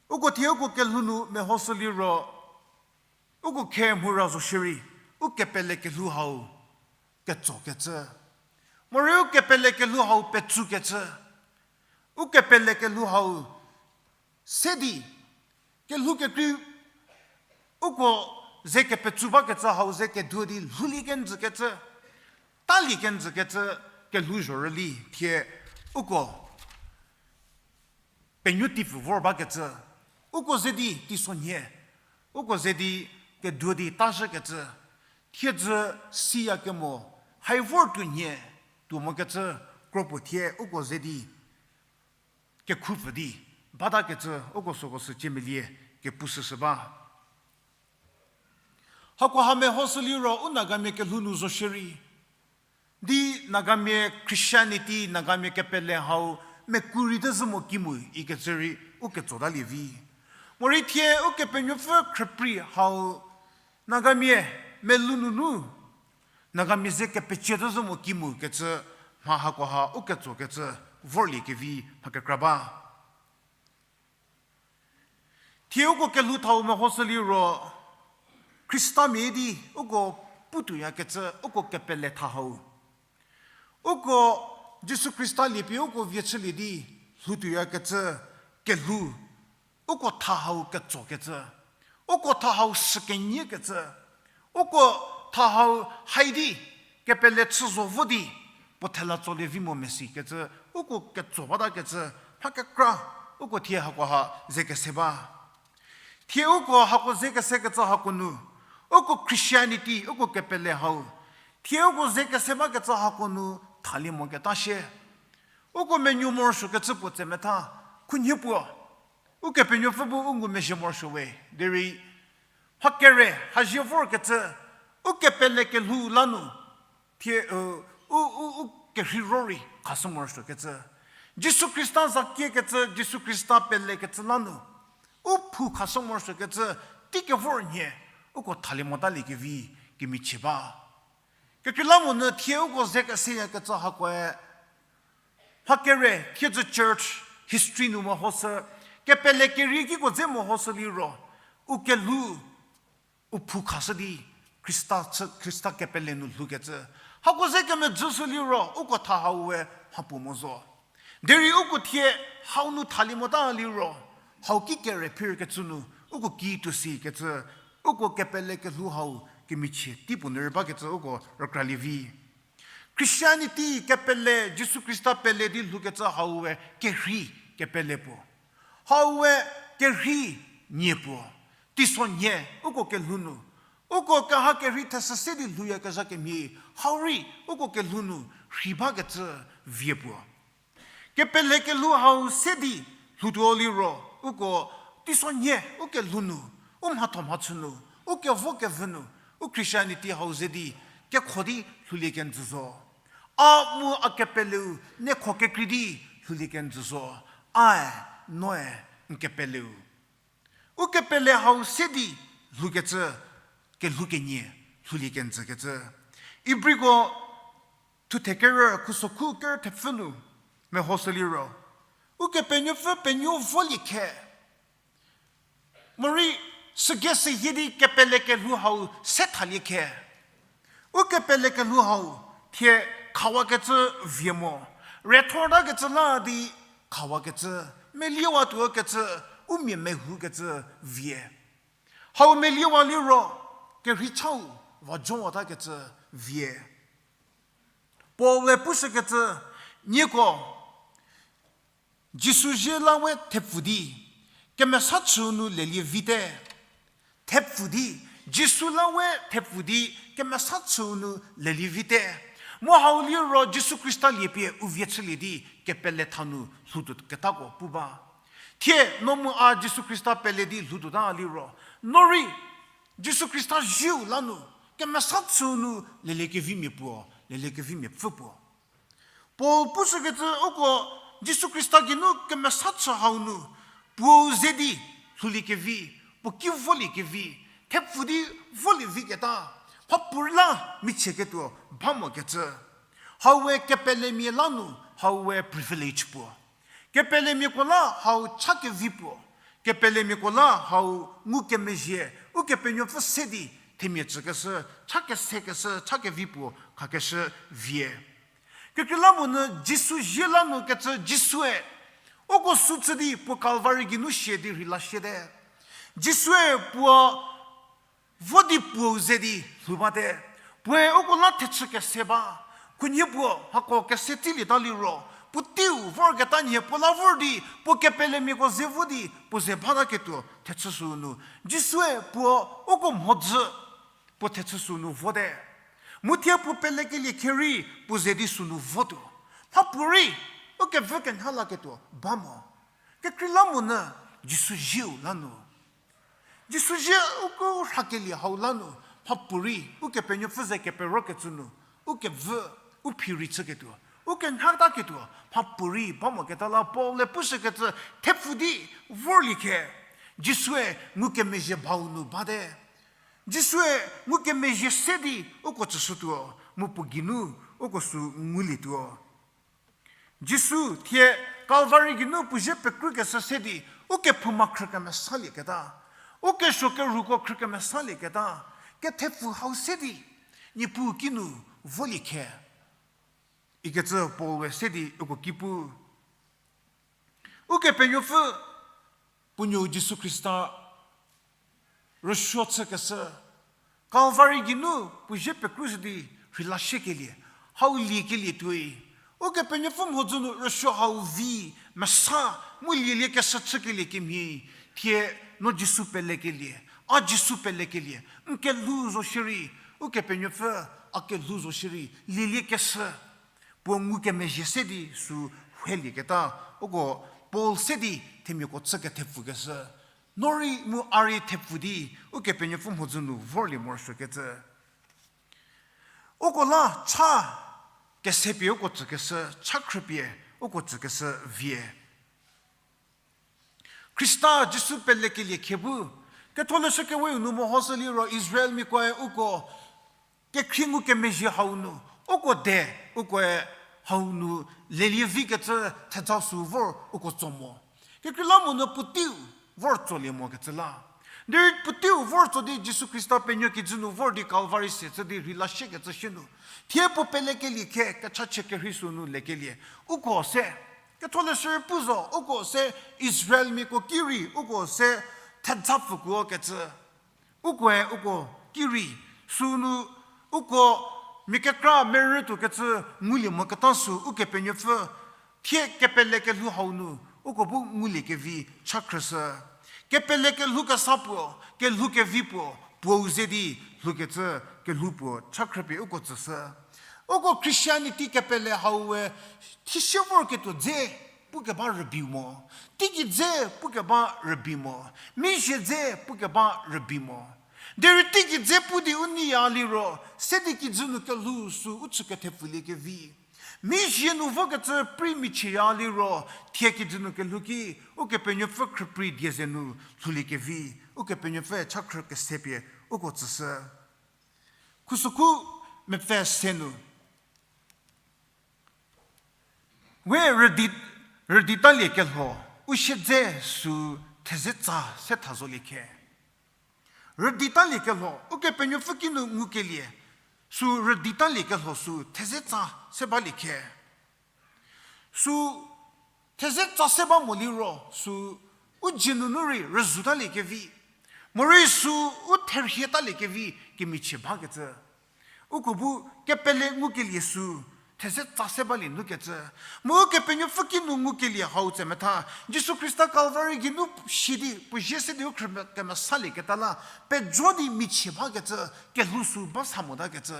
Uko thie uko kelhou nu mehoshü liro, uko khe mhura zo shierei, ukepele kelhou hau ketsokecü. Morei ukepele kelhou hau petsukecü. Ukepele kelhou hau se di, kelhou kekrei uko ze kepetsu bakecü hau ze keduo di lhoulie kenjükecü, talie kenjükecü, kelhou zhorüli thie uko penuo tipfü vor bakecü, uko ze di teisonhie, uko ze di keduo di tazhükecü, thiedzü siya kemo, hai vor tuonhie, tuo mokecü, kro puo thie uko ze di kekhupfü di batakecü, uko süko sü ciemelie kepushüshü ba. Hakoha mehoshü liro u Nagamia kelhou nu zo shierei, di Nagamia Christianity, Nagamia kepele hau mekuo rei tezhü mo kimu ikecü rei u ketsotalie vi. Morei thie Ukepenuopfü khrüprei hau Nagamia melou nunu, Nagamia ze kepecie tezhü mo kimu kecü, mha hakoha u ketsokecü vorlie kevi mha kekra ba. Thie uko kelhou thau mehoshü liro, Khristamia di uko putuoyakecü uko kepele tha hau, uko Jisu Khrista liepie uko vie chülie di lhoutuoyakecü kelhou, uko tha hau ketsokecü, uko tha hau sükenyikecü, uko tha hau hai di kepele chü zo vo di puo thela tsolie vi mo mesi kecü, uko ketso batakecü, mha kekra, uko thie hakoha ze kese ba. Thie uko hako ze kesekecü hako nu, uko Christianity, uko kepele hau, thie uko ze kese bakecü hako nu thalie moketa shie. Uko menuo morosuokecü puo tse metha, khunhie puo, Ukepenuopfü bu u ngumezhie morosuo we, derei mha kere hazie vorkecü, ukepele kelhou la nu, thie, u, u, u, u kerhei ro rei khashü morosuokecü, Jisu Khrista za kiekecü, Jisu Khrista pelekecü la nu, u phou khashü morosuokecü, teikevor nhie, uko thalie motaliekevi kemichie ba. Kekreilamonyü thie uko ze keseyakecü hakoe, mha kere thiedzü church history nu mehoshü, kepele kerie kiko dze mehoshü liro, u kelhou, u phou khashü di Khrista chü, Khrista kepele nu lhoukecü. Hako ze kemedzüshü liro, uko tha hau we mhapuo mo zo. Derei uko thie hau nu thalie mota liro, hau ki kere phirkecü nu, uko ki tuo sikecü, uko kepele kelhou hau kemichie teipuo nu rei bakecü uko rükralie vi. Christianity kepele, Jisu Khrista pele di lhoukecü hau we kerhei kepele puo. Hau we kerhei nie puo. Teisonhie uko kelhou nu, uko keha kerhei thesü se di lhouyakezha kemhie, hau rei uko kelhou nu rhei bakecü vie puo. Kepele kelhou hau se di lhoutuo liro, uko teisonhie u kelhou nu, u mhatho mhachü nu, u kevo kevü nu, u Christianity hau ze di kekho di lhoulie kenjü zo. A mu a kepeleu niekho kekrei di lhoulie kenjü zo. Ae, noe, n kepeleu. U kepele hau se di lhoukecü, kelhou kenie lhoulie kenjükecü. Ibriko thuthe kerü khusokhu kerü thepfü nu mehoshü liro, Ukepenuopfü penuo volie khe, morei sügei sehie di kepele kelhou hau se thalie khe, u kepele kelhou hau thie khawakecü vie mo, rethortakecü la di khawakecü, meliewatuokecü, u mia mehoukecü vie. Hau meliewa liro, kerhei chau va jowatakecü vie. Paul-e pushükecü, nieko, Jisu zie la we thepfu di, kemesa chüu nu lelie vite. Thepfu di, Jisu la we thepfu di, kemesa chüu nu lelie vite. Mu hau liro Jisu Khrista liepie u vie chülie di, kepele tha nu lhoutuo ketako pu ba. Thie no mu a Jisu Khrista pele di lhoutuota liro, no rei Jisu Khrista zieu la nu, kemesa chüu nu lelie kevimia puo, lelie kevimia pfü puo. Paul pushükecü uko Jisu Khrista geinu kemesa chü hau nu, puou ze di lhoulie kevi, puo ki volie kevi, thepfu di volie vi keta, mhapuorei la michie ketuo ba mokecü. Hau we kepelemia la nu, hau we privilege puo. Kepelemiako la hau cha kevi puo. Kepelemiako la hau ngukemezhie, Ukepenuopfü se di themia tsükeshü, cha kesekeshü, cha kevi puo khakeshü vie. Kekreilamonyü Jisu zie la nu kecü Jisue, uko sü chü di puo Calvary geinu sie di rheila siete. Jisue puo vo di puou ze di lhou bate. Puoe uko la thechü kese ba. Khunhie puo hako kese tsülieta liro, puoteiu vorketa nhie puo la vor di, puo kepelemiako ze vo di puo ze bataketuo thechü süu nu, Jisue puo uko mhodzü puo thechü süu nu vote. Mu thie puo pelekelie kherei puo ze di süu nu votuo. Mhapuorei ukevü kenha laketuo ba mo. Kekreilamonyü Jisu zieu la nu, Jisu zie uko rhakelie hau la nu, mhapuorei Ukepenuopfü ze keperokecü nu, ukevü, u phi rei chüketuo, ukenhataketuo mhapuorei ba moketa la Paul-e pushükecü thepfu di vorlie khe, Jisue ngukemezhie bau nu bate. Jisue ngukemezhie se di uko tsüshütuo, mu puo geinu uko sü ngulietuo. Jisu thie Calvary geinu puo zie pekrükeshü se di, ukephouma khrü kemesalieketa, ukesuo kerhuko khrü kemesalieketa, kethepfu hau se di, Niepuu kinu volie khe, ikecü Paul-e se di uko ki pu. Ukepenuopfü puo nuou Jisu Khrista rüsuo chükeshü, Calvary geinu puo zie pekrushü di rheila siekelie, hau liekelie tuoi, Ukepenuopfü mhodzü nu rüsuo hau vi, mesa, mu lieliekeshü chükelie kemhie, thie no Jisu pelekelie, a Jisu pelekelie, n kelhou zo shierei, Ukepenuopfü a kelhou zo shierei lieliekeshü, puo ngukemezhie se di sü helieketa, uko Paul se di themiako chü kethepfukeshü. No rei mu a rei thepfu di Ukepenuopfü mhodzü nu vorlie morosuokecü. Uko la cha kesepie uko tsükeshü, cha khrüpie uko tsükeshü vie. Khrista Jisu pelekelie khe bu, Ketholeshü Keweu nu mehoshü liro Israelmiakoe uko kekhrie ngukemezhie hau nu, uko de, ukoe hau nu lelie vikecü thejau sü vor uko tso mo. Kekreilamonyü puoteiu vor tsolie mokecü la. Derei puoteiu vor tso di Jisu Khrista penuo kijü nu vor di Calvary se chü di rheila siekecü sie nu, thie puo pelekelie khe kechachie kerhei sü nu lekelie, uko se, Ketholeshü rei pu zo, uko se Israelmiako ki rei uko se thejapfükuo kecü. Ukoe uko ki rei, sünu uko mia kekra merü tuokecü ngulie moketa sü Ukepenuopfü thie kepele kelhou hau nu uko bu ngulie kevi cha khrüshü. Kepele kelhou kesa puo, kelhou kevi puo, puou ze di lhoukecü kelhou puo cha khrüpie uko tsüshü. Uko Christianity kepele hau we thisie vorketuo dze pukeba rübei mo, teigei dze pukeba rübei mo, mizhie dze pukeba rübei mo. Derei teigei dze pu di u neiya liro, se di kijü nu kelhou sü u chü kethepfülie kevi. Mizhie nu vokecü prei michieya liro, thie kijü nu kelhou ki, Ukepenuopfü khrüprei die ze nu lhoulie kevi, Ukepenuopfü cha khrü kese pie uko tsüshü. Khusükhu mepfü se nu, we rüdi, rüditalie kelho, u siedze sü theze tsa se tha zolie khe. Rüditalie kelho, Ukepenuopfü kinu ngukelie, sü rüditalie kelho sü theze tsa se balie khe. Sü theze tsa se ba mo liro, sü u dzie nunu rei rüzhutalie kevi. Morei sü u therhietalie kevi kemichie bakecü. Uko bu kepele ngukelie sü, theze tsa se balie nu kecü. Mu Ukepenuopfü kinu ngukelie hau tse metha. Jisu Khrista Calvary geinu shi di, puo zie se di u khrüme-, kemesalieketa la, pejo di michie bakecü, kelhou sü ba sa motakecü.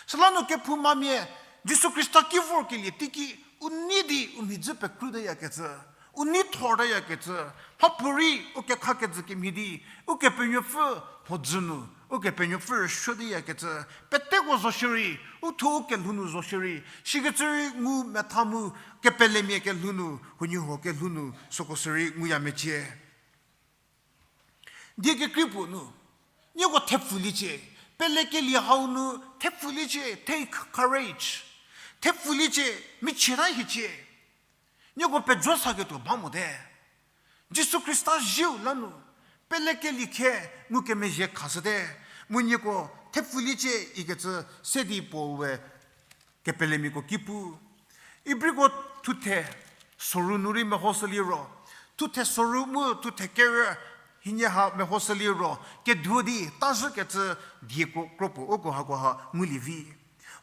Süla nu kephoumamia, Jisu Khrista ki vorkelie teiki, u nei di u mhidzü pekhrüteyakecü. U nei thorteyakecü, mhapuorei u kekhakejü kemhie di, Ukepenuopfü mhodzü nu, Ukepenuopfü rüsuoteyakecü, peteko zo shierei, u thuo u kelhou nu zo shierei, shikecü rei ngu metha mu, kepelemia kelhou nu, huoniehuo kelhou nu, süko sürei nguya mecie. Die kekrei puo nu, nieko thepfuliecie, pelekelie hau nu thepfuliecie, take courage. Thepfuliecie, michieta hiecie. Nieko pejo saketuo ba mote. Jisu Khrista zieu la nu, pelekelie khe ngukemezhie khashüte, mu nieko thepfuliecie ikecü se di Paul we kepelemiako ki pu. Ibriko thuthe soru nu rei mehoshü liro, thuthe soru mu thuthe kerü hienie ha mehoshü liro, keduo di tazhükecü dieko kropuo uko hakoha ngulie vi.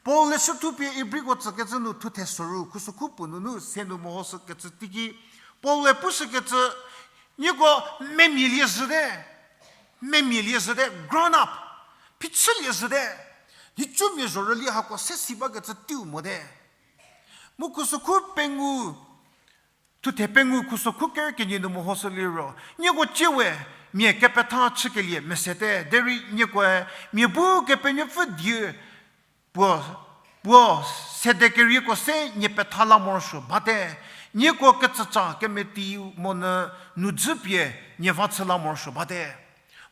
Paul leshü thupie Ibriko tsükecü nu thuthe soru khusokhu puo nunu se nu mehoshükecü teiki, Paul-e pushükecü, nieko memielie zhüte, memielie zhüte, grown up, phichülie zhüte, nhicumia zhorüli hako se si bakecü teiu mote. Mu khusokhu pengou, thuthe pengou khusokhu kerü kenie nu mehoshü liro, nieko tsie we, mia kepetha chükelie mesete, derei niekoe, mia bu Kepenuopfü die puo, puo sede kerieko se nie petha la morosuo bate, nieko kecüca kemeti monyü nudzü pie nie va chü la morosuo bate.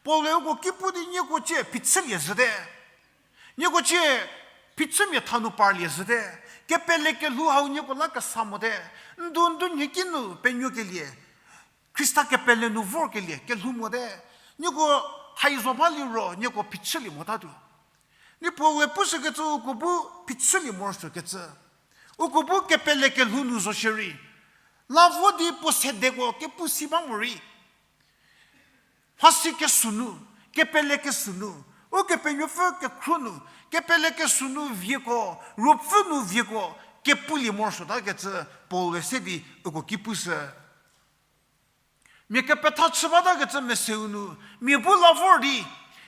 Paul-e uko ki pu di nieko tsie phichülie zhüte. Nieko tsie phichümia tha nu parlie zhüte. Kepele kelhou hau nieko la kesa mote. Ndu ndu nhie ki nu penuokelie, Khrista kepele nu vorkelie kelhou mote. Nieko hai zo ba liro nieko phichülie motatuo. Ni Paul-e pushükecü uko bu phichülie morosuokecü. Uko bu kepele kelhou nu zo shierei, la vo di puo sedeko kepu si ba morei, mhasi kesü nu, kepele kesü nu, Ukepenuopfü kekhro nu, kepele kesü nu vieko, ruopfü nu vieko, kepulie morosuotakecü Paul-e se di uko ki pushü. Mia kepetha chü batakecü meseu nu, mia bu la vor di,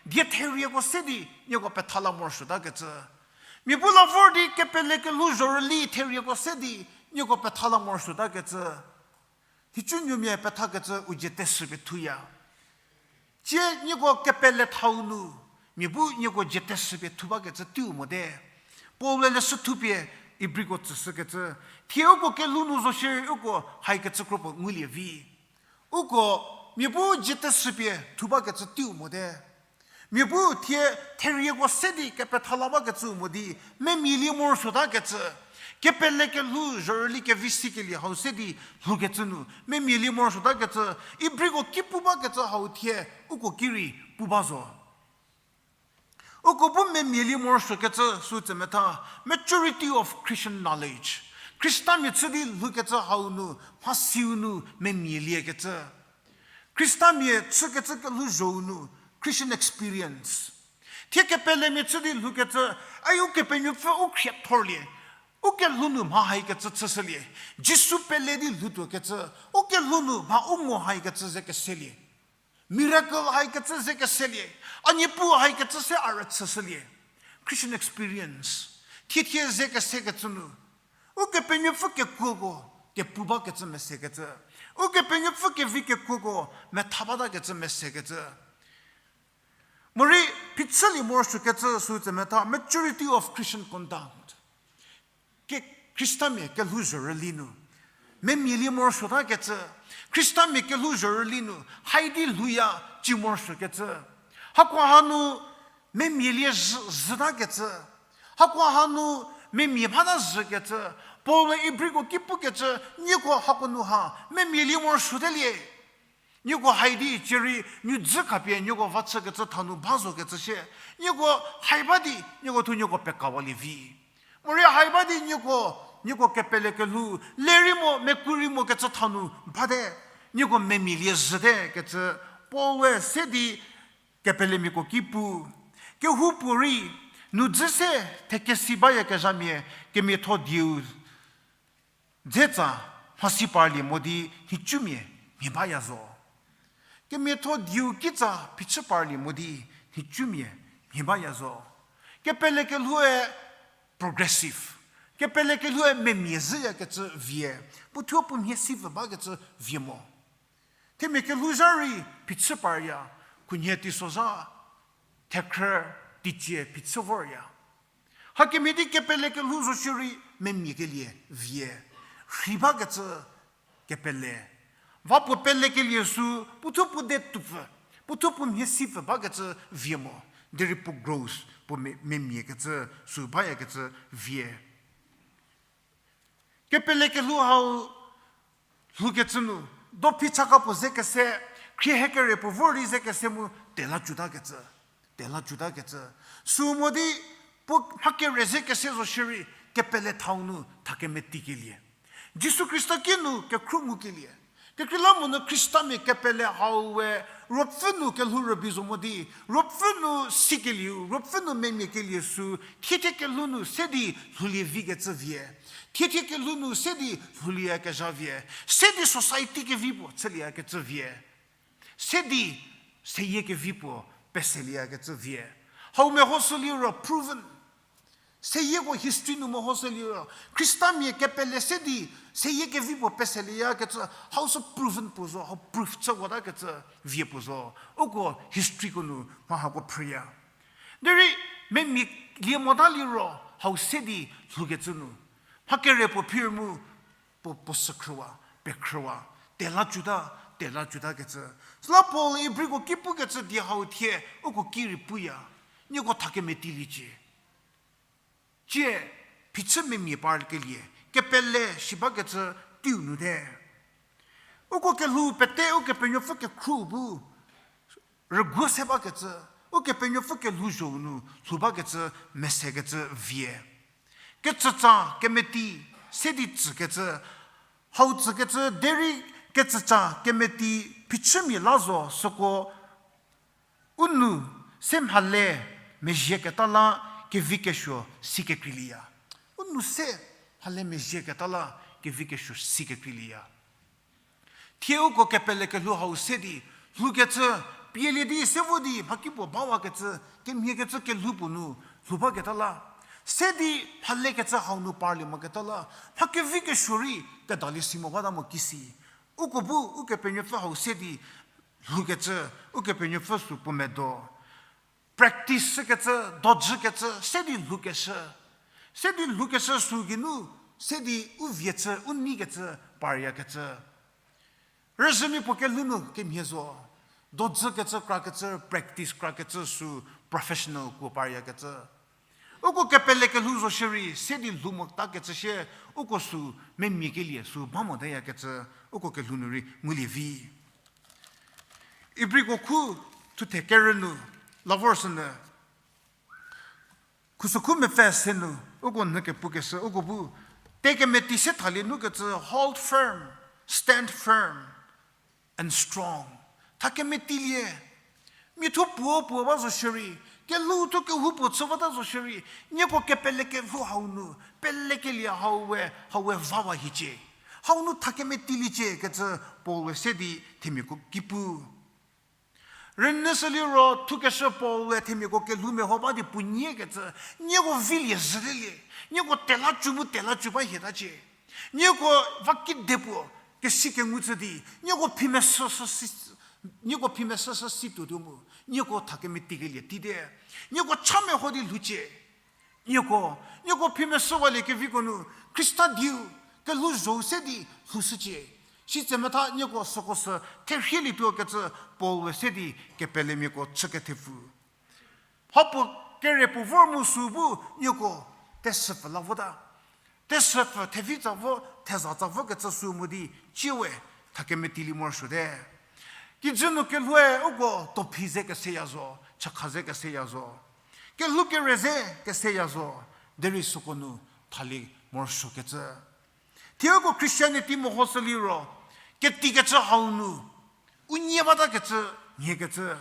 die therieko se di nieko petha la morosuotakecü. Mia bu la vor di kepele kelhou zhorüli therieko se di nieko petha la morosuotakecü. Nhicu nuomia pethakecü u dzie teshüpie thuya. Tsie nieko kepele thau nu, mia bu nieko dzie teshüpie thu bakecü teiu mote. Paul-e leshü thupie Ibriko tsüshükecü, thie uko kelhou nu zo shierei uko haikecü kropuo ngulie vi. Uko mia bu dzie teshüpie thu bakecü teiu mote. Mia bu thie therieko se di kepetha la bakecü mo di, memielie morosuotakecü, kepele kelhou zhorüli kevi sikelie hau se di lhoukecü nu, memielie morosuotakecü, Ibriko ki pu bakecü hau thie uko ki rei pu ba zo. Uko bu memielie morosuokecü sü tse metha, maturity of Christian knowledge. Khristamia chü di lhoukecü hau nu, mhasiu nu memieliekecü. Khristamia chükecü kelhouzhou nu, Christian experience. Thie kepelemia chü di lhoukecü, ai Ukepenuopfü u khriethorlie, u kelhou nu mha haikecü chüshülie, Jisu pele di lhoutuokecü, u kelhou nu mha u mo haikecü ze keselie. Miracle haikecü ze keselie, a Niepuu haikecü se a rüchüshülie. Christian experience. Thie thie ze kesekecü nu, Ukepenuopfü kekuoko kepu bakecü mesekecü. Ukepenuopfü kevi kekuoko metha batakecü mesekecü. Morei phichülie morosuokecü sü tse metha, maturity of Christian conduct. Ke Khristamia kelhouzhorüli nu memielie morosuotakecü, Khristamia kelhouzhorüli nu hai di lhouya ci morosuokecü. Hakoha nu memielie zhü-, zhütakecü. Hakoha nu memia bata zhükecü. Paul-e Ibriko ki pukecü, nieko hako nu ha memielie morosuotelie. Nieko hai di cierei nudzü khapie nieko va chükecü thanu ba zokecü shie. Nieko hai ba di nieko thuo nieko pekawalie vi. Morei hai ba di nieko, nieko kepele kelhou, lerei mo, mekurei mo kecü thanu bate, nieko memielie zhüte kecü Paul-e se di kepelemiako ki pu. Kehoupuorei, nu dzü se thekesi bayakezhamia kemiatho dieu dze tsa mhasi parlie mo di nhicumia mhie baya zo. Kemiatho dieu kitsa phichü parlie mo di nhicumia mhie baya zo. Kepele kelhoue progressive. Kepele kelhoue memia zhüyakecü vie. Puothuo puo mhie si pfü bakecü vie mo. Themia kelhou zha rei phichü parya, khunhie teisozha, thekhrü, teicie phichü vorya. Hakemhie di kepele kelhou zo shierei memia kelie vie. Rhi bakecü kepele. Va puo pelekelie sü, puothuo puo de tupfü, puothuo puo mhie si pfü bakecü vie mo. Derei puo growth, puo me-, memiakecü, sü bayakecü vie. Kepele kelhou hau lhoukecü nu, dophi chaka puo ze kese, khrie hekere puo vor di ze kese mu tela cutakecü, tela cutakecü. Sü mo di puo mha kere ze kese zo shierei kepele thau nu thakemetikelie. Jisu Khrista ki nu kekhruohi ngukelie. Kekreilamonyü Khristamia kepele hau we ruopfü nu kelhou rübei zo mo di, ruopfü nu sikelieu, ruopfü nu memia kelie sü, thiethie kelhou nu se di lhoulie vikecü vie. Thiethie kelhou nu se di lhoulieyakezha vie. Se di society kevi puo chülieyakecü vie. Se di seyie kevi puo peselieyakecü vie. Hau mehoshü liro proven. Seyieko history nu mehoshü liro, Khristamia kepele se di seyie kevi puo peselieyakecü, hau sü proven puo zo, hau proof chü votakecü vie puo zo. Uko historyko nu mha hako phrüya. Derei memia lie mota liro, hau se di lhoukecü nu, mha kere puo phir mu, puo, puo sükhrüwa, pekhrüwa, tela cuta, tela cutakecü. Süla Paul Ibriko ki pukecü die hau thie, uko ki rei puya, nieko thakemetieliecie. Tie, phichü memia parkelie, kepele shi bakecü teiu nu te. Uko kelhou pete Ukepenuopfü kekhruo bu rüguo se bakecü, Ukepenuopfü kelhouzho nu lhou bakecü mesekecü vie. Kecütsa kemeti, se di tsükecü, hau tsükecü derei kecütsa kemeti phichümia la zo süko u nou se mhale mezhieketa la kevi kesuo si kekreilieya. U nou se mhale mezhieketa la kevi kesuo si kekreilieya. Thie uko kepele kelhou hau se di lhoukecü, pielie di se vo di mhakipuo bawakecü, kemhiekecü kelhou puo nu lhou baketa la, se di mhalekecü hau nu parlie moketa la, mha kevi kesuo rei kedalie si mo bata mo kisi. Uko bu Ukepenuopfü hau se di lhoukecü, Ukepenuopfü sü puo medo. Practice shükecü, dojükecü, se di lhoukeshü. Se di lhoukeshü sü geinu, se di u vie chü, u neikecü, paryakecü. Rüzhümia puo kelhou nu kemhie zo. Dojükecü krakecü, practice krakecü sü professional kuo paryakecü. Uko kepele kelhou zo shierei, se di lhou motakecü shie, uko sü memia kelie sü ba motayakecü, uko kelhou nu rei ngulie vi. Ibriko khu thuthe kerü nu, la vor sünyü. Khusükhu mepfü se nu, uko nyü kepukeshü, uko bu, tekemeti se thalie nukecü, hold firm, stand firm and strong. Thakemetilie, miatho puo puo ba zo shierei, kelhou thuo kehoupuo chü bata zo shierei, nieko kepele kelhou hau nu, pelekelie hau we, hau we vawa hiecie. Hau nu thakemetiliecie kecü Paul we se di themiako ki pu. Rünyüshü liro thukeshü Paul-e themiako kelhou meho ba di puo niekecü, nieko vilie zhülelie, nieko tela cu mu tela cu ba hietacie. Nieko va kidepuo kesi kengu chü di, nieko phimesü, nieko phimesü sü si tuotuo mu, nieko thakemeti kelie tite. Nieko cha meho di lhoucie. Nieko, nieko phimesüwalie keviko nu, Khrista dieu, kelhouzho se di lhoushücie. Sitse metha nieko süko sü therhielietuo kecü Paul-e se di kepelemiako chü kethepfu. Mhapuo kere puo vor mu sü bu nieko tesüpfü la vota. Tesüpfü thevi tsa vo, theza tsa vokecü sü mo di, ciewe, thakemeti li morosuote. Kijü nu kelhoue uko tophi ze keseya zo, chakha ze keseya zo. Kelhou kere ze keseya zo, derei süko nu thali morosuokecü. Thie uko Christianity mehoshü liro, ketikecü hau nu, u nie batakecü, nhiekecü.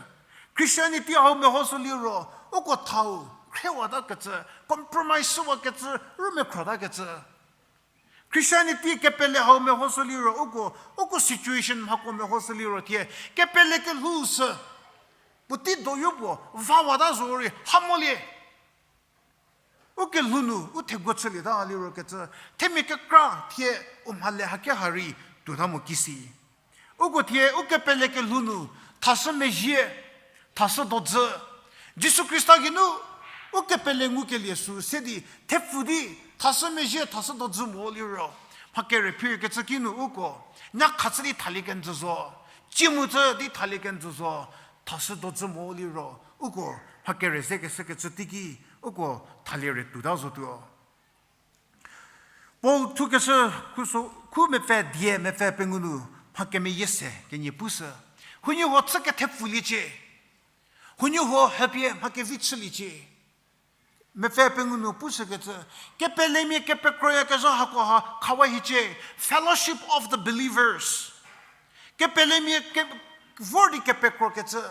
Christianity hau mehoshü liro, uko thau, khriewatakecü, compromise shüwakecü, rümekhrotakecü. Christianity kepele hau mehoshü liro, uko, uko situation mhako mehoshü liro thie, kepele kelhou sü, puotei doyo puo, vawata zorei, ha molie. U kelhou nu, u theguo chülieta liro kecü, themia kekra thie u mhale hake ha rei tuota mo kisi. Uko thie u kepele kelhou nu, thashü mezhie, thashü dodzü. Jisu Khrista geinu, u kepele ngukelie sü se di, thepfü di, thashü mezhie, thashü dodzü mo liro. Mha kere phir kecü kinu uko, nyakha chü di thalie kenjü zo, cimu chü di thalie kenjü zo, thashü dodzü mo liro, uko, mha kere ze keshü kecü teiki, uko, thalie re tuota zotuo. Paul thukeshü khu so, khu mepfü die mepfü pengou nu mha kemeyie se kenie pushü. Huoniehuo chü kethepfuliecie. Huoniehuo hapie mha kevi chüliecie. Mepfü pengou nu pushükecü, kepelemia kepekroyakezha hako ha khawa hiecie, fellowship of the believers. Kepelemia ke, vor di kepekrokecü.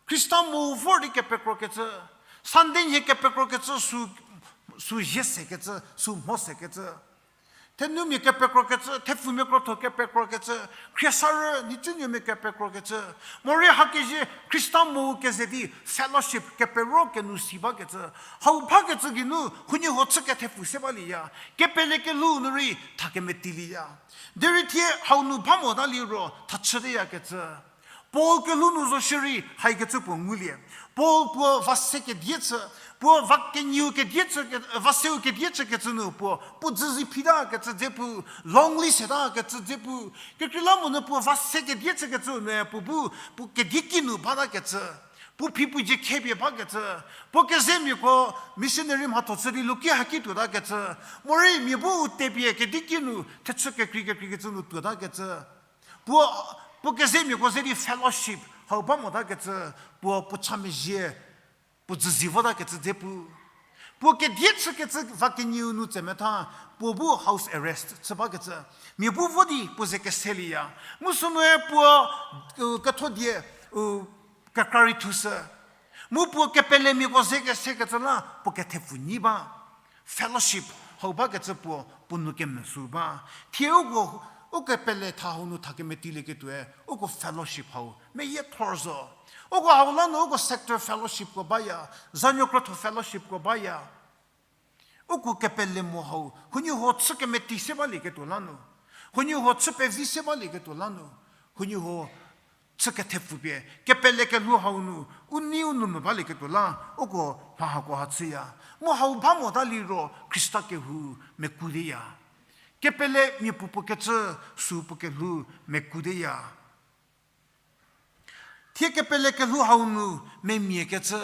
Khrista mo vor di kepekrokecü, Sunday nhie kepekrokecü sü, sü zhie sekecü, sü mho sekecü. Thenumia kepekrokecü, thepfumia krotho kepekrokecü, khriesarü nhicunuomia kepekrokecü. Morei hakezhie Khrista mo keze di fellowship kepero kenu si bakecü. Hau bakecü geinu huoniehuo chü kethepfu se balieya. Kepele kelhou nu rei tha kemetilieya. Derei thie hau nu ba mota liro tha chüteyakecü. Paul kelhou nu zo shierei haikecü puo ngulie. Paul puo va se kedie chü, puo va kenieu kedie chü, va seu kedie chükecü nu puo, puo dzüzi phitakecü dze pu, lonely setakecü dze pu, kekreilamonyü puo va se kedie chükecü nu puo bu, puo kedie ki nu batakecü, puo phi puo dzie khepie bakecü, puo kezemiako missionary mhatho chü di luki haki tuotakecü, morei mia bu u tepie kedie ki nu thechü kekrei kekreikecü nu tuotakecü. Puo, puo kezemiako ze di fellowship hau ba motakecü, puo puo cha mezhie, puo dzüzi votakecü dze pu. Puo kedie chükecü va kenieu nu tsemetha, puo bu house arrest chü bakecü. Mia bu vo di puo ze keselieya. Mu sünu-e puo, u, ketho die, u, kekra rei thushü. Mu puo kepelemiako ze kesekecü la puo kethepfu nyi ba. Fellowship hau bakecü puo, puo nu kemesü ba. Thie uko, u kepele tha hau nu tha kemetilieketuoe, uko fellowship hau meyie thor zo. Uko hau la nu uko sector fellowshipko baya, zanuo krotho fellowshipko baya. Uko kepele mo hau, huoniehuo chü kemeti se balieketuo la nu, huoniehuo chü pevi se balieketuo la nu, huoniehuo chü kethepfupie, kepele kelhou hau nu, u nei u nou mo balieketuo la, uko mha hako ha chüya. Mu hau ba mota liro Khrista kehou mekuteya. Kepele mia puopuo kecü, sü puo kelhou mekuteya. Thie kepele kelhou hau nu memia kecü,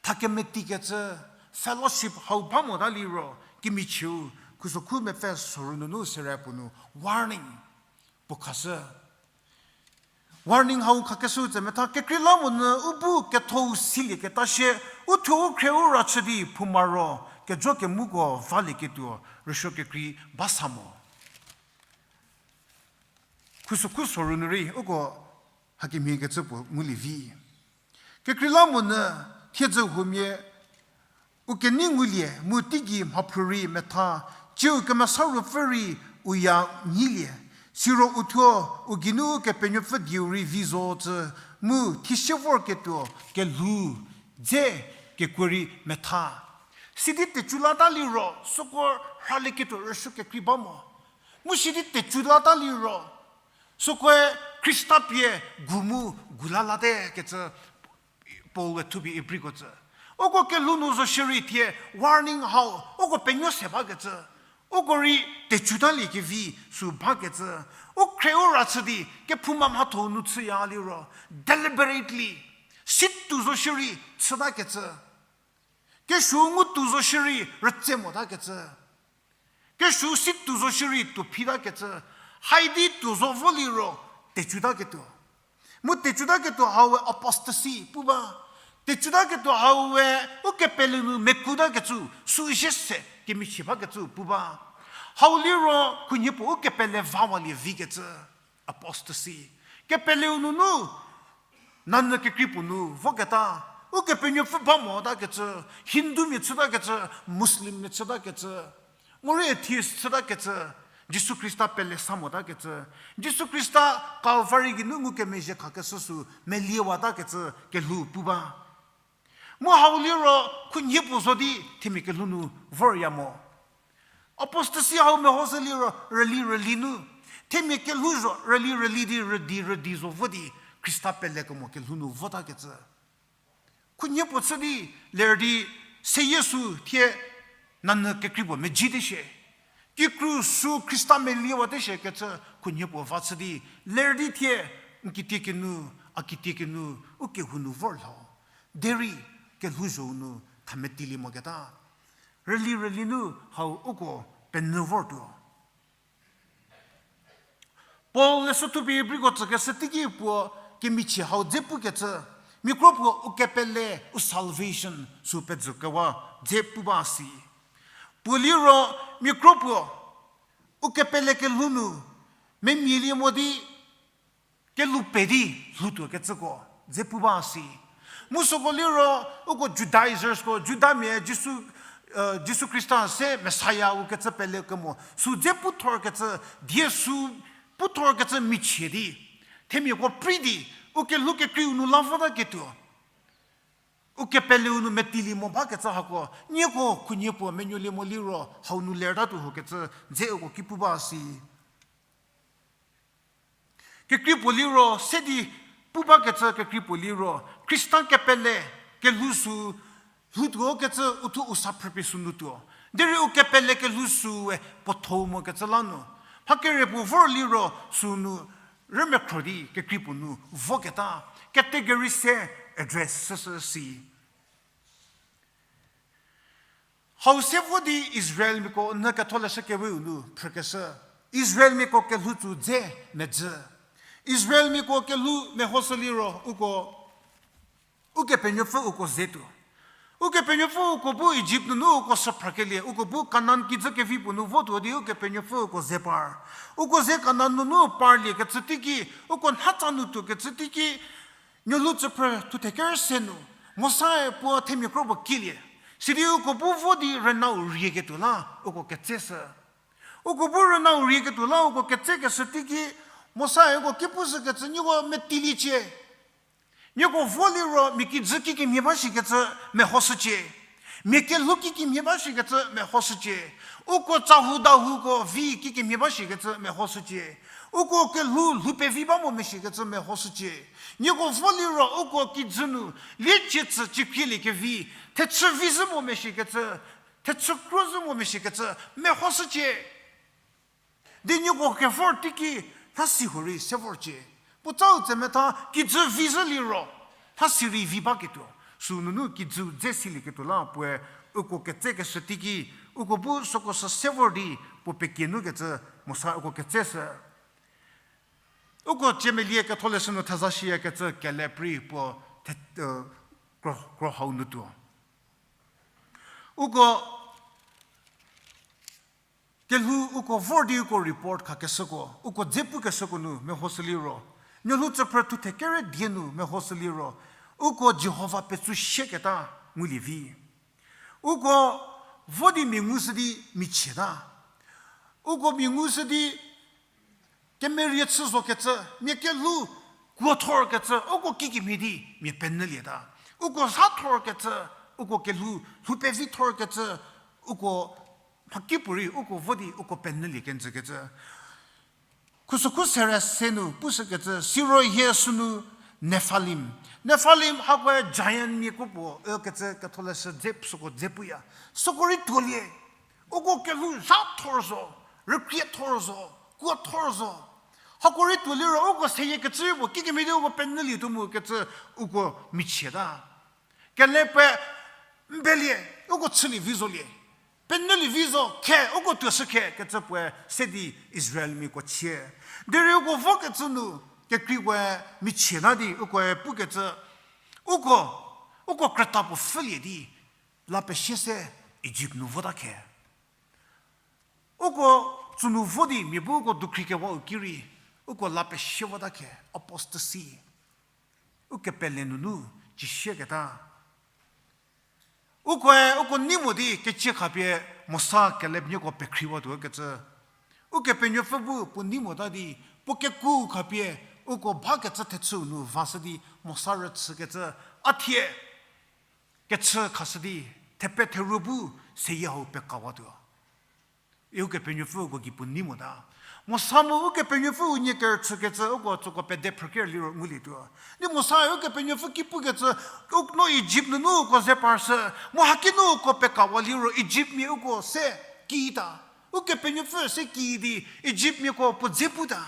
tha kemeti kecü, fellowship hau ba mota liro, kimichieu, khusokhu mepfü soru nunu sere puo nu, warning puo khashü. Warning hau khakeshü tsemetha, kekreilamonyü u bu kethou silieketa shie, u thuo u khrie u ra chü di phouma ro, kejo kemuko valieketuo, rüsuo kekrei ba sa mo. Khusokhu soru nu rei, uko hakemhie kecü puo ngulie vi. Kekreilamonyü thiedzü huomia u kenei ngulie mu teigei mhaphrü rei metha, ciu Kemesa Ruopfü rei u ya nyilie, siro u thuo u geinu Kepenuopfü dieu rei vi zo cü mu thiesie vorketuo kelhou dze kekuo rei metha. Sidi tecu lata liro, süko rhalieketuo rüsuo kekrei ba mo. Mu sidi tecu lata liro, sükoe Khrista pie gu mu gu la late kecü Paul-e thupie Ibriko tsü. Uko kelhou nu zo shierei thie warning hau, uko penuo se bakecü. Uko rei tecu talie kevi sü bakecü. U khrie u ra chü di, kephouma mhatho nu chüya liro, deliberately, si tuo zo shierei chütakecü. Kesuo ngu tuo zo shierei rütse motakecü. Kesuo si tuo zo shierei tuo phitakecü. Haidi tuo zo vo liro tecuta ketuo. Mu tecuta ketuo hau we apostasy pu ba. Tecuta ketuo hau we u kepele nu mekutakecü, sü zhie se kemichie bakecü pu ba. Hau liro khunhie puo u kepele vawalie vikecü. Apostasy. Kepeleu nunu, nanyü kekrei puo nu voketa, Ukepenuopfü ba motakecü, Hindumia chütakecü, Muslimmia chütakecü, morei atheist chütakecü, Jisu Khrista pele sa motakecü, Jisu Khrista Calvary geinu ngukemezhie khakeshü sü meliewatakecü kelhou pu ba. Mu hau liro khunhie puo zo di themia kelhou nu vorya mo. Apostasy hau mehoshü liro rüli rüli nu, themia kelhou zo rüli rüli di rüdi rüdi zo vo di Khrista pelekemo kelhou nu votakecü. Khunhie puo chü di ler di seyie sü thie nanyü kekrei puo mezhie te shie. Kikru sü Khrista meliewa te shie kecü khunhie puo va chü di ler di thie n kitiekinu, a kitiekinu, u kehou nu vor lho. Derei kelhouzho-u nu thametilie moketa. Rüli rüli nu hau uko penyü vortuo. Paul leshü thupie Ibriko tsükeshü teiki puo kemichie hau dze pukecü, mia kro puo ukepele u salvation sü pejükewa dze pu ba si. Puo liro mia kro puo ukepele kelhou nu memielie mo di kelhou pe di lhoutuokecüko dze pu ba si. Mu süko liro uko Judaizersko, Judamia Jisu, Jisu Khrista se Messiah ükecü pelekemo sü dze puthorkecü, die sü puthorkecü michie di themiako prei di u kelhou kekreiu nu la votaketuo. Ukepeleu nu metilie mo bakecü hako nieko khunhie puo menuolie mo liro hau nu lertatuo hokecü dze uko ki pu ba si. Kekrei puo liro se di pu bakecü kekrei puo liro Khrista kepele kelhou sü lhoutuo kecü uthuo u sa phrüpie sü nu tuo. Derei ukepele kelhou süe puo thou mokecü la nu, mha kere puo vor liro sü nu rümekhro di kekrei puo nu voketa category se address süsü si. Hau se vo di Israelmiako nhü ketholeshü keweu nu phrükeshü, Israelmiako kelhou tsü dze medzü. Israelmiako kelhou mehoshü liro uko, Ukepenuopfü uko ze tuo. Ukepenuopfü uko bu Ijipt nunu uko süphrakelie, uko bu Kanan kijü kevi puo nu votuo di Ukepenuopfü uko ze par. Uko ze Kanan nunu parliekecü teiki, uko nhatsa nu tuokecü teiki, nuolhou tsüphrü thuthe kerü se nu, Mosae puo themia kro puo kilie. Sidi uko bu vo di rünau rieketuo la uko ketseshü. Uko bu rünau rieketuo la uko ketsekeshü teiki, Mosae uko ki pushükecü nieko metiliecie. Nieko vo liro mia kijü kikemhie ba shikecü mehoshücie. Mia kelhou kikemhie ba shikecü mehoshücie. Uko tsahoudahuko vi kikemhie ba shikecü mehoshücie. Uko kelhou lhou pevi ba mo meshikecü mehoshücie. Nieko vo liro uko kijü nu liecie tsü ciekhrielie kevi, thechü vi zhü mo meshikecü, thechü kro zhü mo meshikecü mehoshücie. Di nieko kevor teiki, nhasi huo rei se vorcie. Puotsau tse metha kijü vi zhü liro, nhasi rei vi baketuo. Sünunu kijüu dze silieketuo la puoe uko ketsekeshü teiki, uko bu süko sü se vor di puo pekie nukecü Mosa uko ketseshü. Uko ciemelie ketholeshü nu theza shiyakecü Kaleb rei puo the-, kro, kro hau nu tuo. Uko kelhou uko vor di uko report khakeshüko, uko dze pukeshüko nu mehoshü liro, nuolhou tsüphrü thuthe kerü die nu mehoshü liro, uko Jihova petsu shieketa ngulie vi. Uko vo di mia ngushü di mia chieta. Uko mia ngushü di kemerie chü zokecü, mia kelhou kuothorkecü, uko kikemhie di mia penyülieta. Uko zhathorkecü, uko kelhou lhou pevithorkecü, uko mhakipuorei uko vo di uko penyülie kenjükecü. Khusükhu sere se nu pushükecü, siro hie sünu Nephilim. Nephilim hakoe giant mia kropuo ükecü ketholeshü dze süko dze puya. Süko rei tuolie. Uko kelhou zhathor zo, rükriethor zo, kuothor zo. Hako rei tuo liro uko seyiekecü rei puo kikemhie di uko penyülietuo mu kecü uko michieta. Kelepe n pelie, uko chülie vi zolie. Penyülie vi zo khe, uko tuoshü khe kecü puoe se di Israelmiako chie. Derei uko vokecü nu, kekreikoe michieta di ukoe pukecü, uko, uko krüta puo pfhülie di, la pesie se Ijipt nu vota khe. Uko tsünu vo di mia bu uko dukhri kewau ki rei, uko la pesie vota khe, apostasy. Ukepele nunu, cisieketa. Ukoe uko nei mo di kecie khapie Mosa Kaleb nieko pekhriwatuo kecü. Ukepenuopfü bu puo nei mota di, puo keku khapie uko bakecü thechüu nu vashü di Mosa rüchükecü, a thie kechü khashü di, thepe theru bu seyie hau pekawatuo. Ukepenuopfü uko gei puo nei mota. Mosa mu Ukepenuopfü unie kerüchükecü uko tsüko pede phrüker liro ngulietuo. Di Mosae Ukepenuopfü ki pukecü, u-, no Ijipt nunu uko ze parshü, mu haki nu uko pekawa liro Ijiptmia uko se kita. Ukepenuopfü se ki di Ijiptmiako puo dze puta.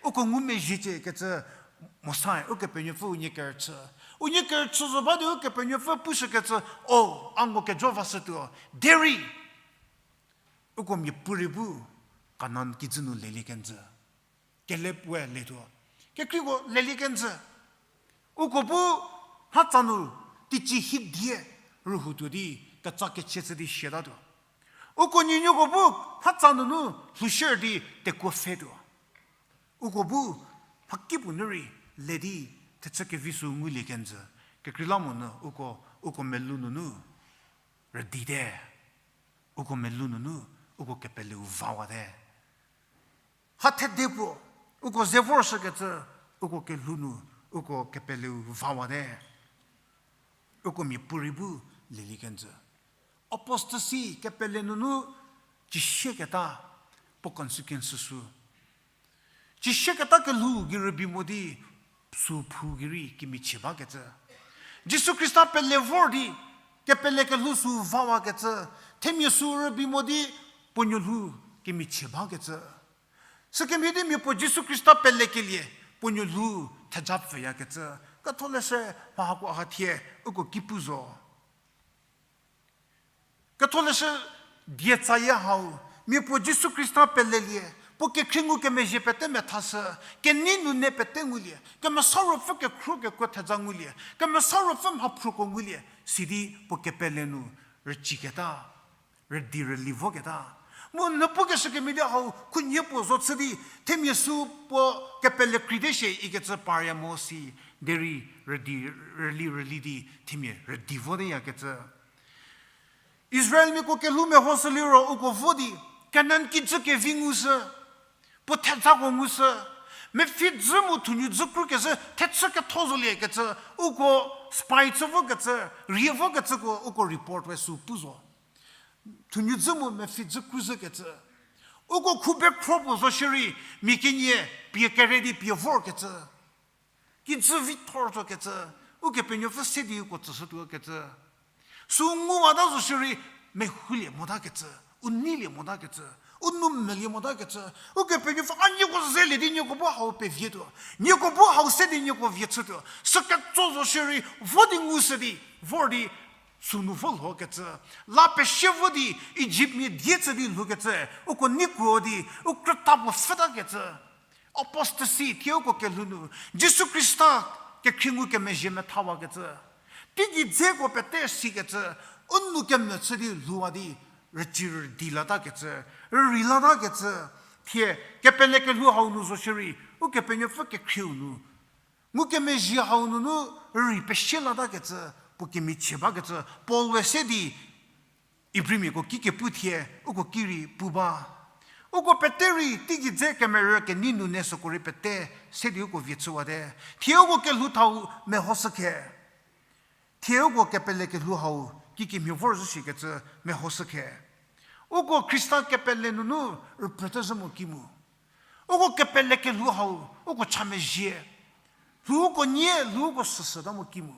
Uko ngumezhiecie kecü Mosae Ukepenuopfü unie kerüchü. Unie kerüchü zo ba di Ukepenuopfü pushükecü, o, a ngo kejo vashütuo. Derei uko miapuorei bu Kanan kijü nu lelie kenjü. Kaleb we letuo. Kekreiko lelie kenjü. Uko bu mhatsa nu teicie hidie rühoutuo di ketsa kechie chü di siatatuo. Uko nuonuoko bu mhatsa nunu lhoushie di tekuo pfhetuo. Uko bu mhakipuo nu rei le di thechü kevi sü ngulie kenjü. Kekreilamonyü uko, uko melou nunu rüdite. Uko melou nunu uko kepeleu vawate. Ha thede puo, uko ze vorshükecü, uko kelhou nu, uko kepeleu vawate. Uko miapuorei bu lelie kenjü. Apostasy kepele nunu, cisieketa, puo consequence sü. Cisieketa kelhou gei rübei mo di, sü phou gei rei kemichie bakecü. Jisu Khrista pele vor di, kepele kelhou sü vawakecü, themia sü rübei mo di, puo nuolhou kemichie bakecü. Sükemhie di mia puo Jisu Khrista pelekelie, puo nuolhou theja pfüyakecü. Ketholeshü mha hako ha thie, uko ki pu zo. Ketholeshü die tsayie hau, mia puo Jisu Khrista pelelie, puo kekhrie ngukemezhie pete methashü, kenei nune pete ngulie, Kemesa Ruopfü kekhruo kekuo theja ngulie, Kemesa Ruopfü mhaphruko ngulie, sidi puo kepele nu rüciketa, rüdi rüli voketa. Mu nupukeshü kemhie di hau khunhie puo zo chü di, themia sü puo kepele kreite shie ikecü parya mo si, derei rüdi rüli rüli di themia rüdi voteyakecü. Israelmiako kelhou mehoshü liro uko vo di, Kanan kijü kevi ngushü, puo thejako ngushü, mepfhi dzü mu thunuo dzü kru kezhü thechü ketho zoliekecü, uko spy chü vokecü, rie vokecüko uko report we sü pu zo. Thunuo dzü mu mepfhi dzü kru zhükecü. Uko khube khro puo zo shierei, mia kenie pie kere di pie vorkecü. Kijü vithor zokecü, Ukepenuopfü se di uko tsüshütuokecü. Sü nguwata zo shierei, mehoulie motakecü, u neilie motakecü, u nou melie motakecü, Ukepenuopfü a nieko zelie di nieko bu hau pevietuo, nieko bu hau se di nieko vie chütuo, süketso zo shierei, vo di ngushü di, vor di, sünu vo lhokecü, la pesie vo di, Ijiptmia die chü di lhoukecü, uko neikro di, u krüta puo pfhütakecü. Apostasy, thie uko kelhou nu, Jisu Khrista kekhrie ngukemezhie methawakecü. Teigei dzeko pete sikecü, u nou kemvü chü di lhouwa di, rücirüdi latakecü, rüri latakecü, thie kepele kelhou hau nu zo shierei, Ukepenuopfü kekhrieu nu, ngukemezhie hau nunu rüri pesie latakecü, puo kemichie bakecü, Paul we se di, Ibrimiako ki kepu thie, uko ki rei pu ba. Uko pete rei, teigei dze kemerü kenei nune süko rei pete, se di uko vie chüwate. Thie uko kelhou thau mehoshükhe. Thie uko kepele kelhou hau, kikemhie vorzhü shikecü mehoshükhe. Uko Khrista kepele nunu rüphrütezhü mo ki mu. Uko kepele kelhou hau, uko cha mezhie. Lhou uko nie, lhou uko süsüta mo ki mu.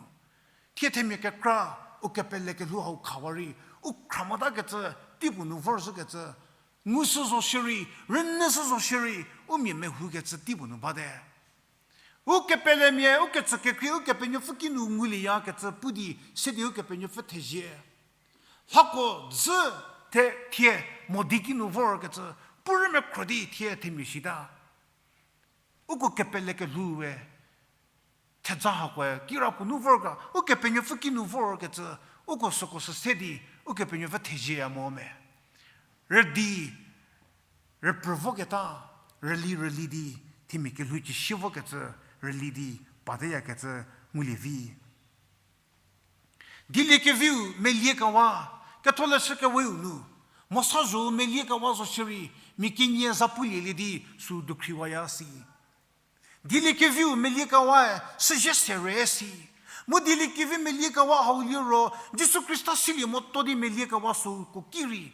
Thie themia kekra, u kepele kelhou hau khawa rei, u khra motakecü, teipuo nu vorzhükecü. Ngushü zo shierei, rünyüshü zo shierei, u mia mehoukecü teipuo nu bate. U kepelemia, u ketsü kekrei, Ukepenuopfü kinu ngulieyakecü pu di, se di Ukepenuopfü thezie. Hako dzü the thie mo di kinu vorkecü, puo rei mekhro di thie themia shita. Uko kepele kelhou we, theja hakoe, kirapuo nu vor ga, Ukepenuopfü kinu vorkecü, uko süko sü se di, Ukepenuopfü thezieya mo me. Rüdi, rüprü voketa, rüli rüli di, themia kelhou cisie vokecü, rüli di, pateyakecü, ngulie vi. Dieliekeviu meliekewa, ketholeshü keweu nu, mosazho meliekewa zo shierei, mia kenie zapulielie di sü dukhriwaya si. Dieliekeviu meliekewae süzhie sere si. Mu dieliekevi meliekewa hau liro, Jisu Khrista silie moto di meliekewa süko ki rei,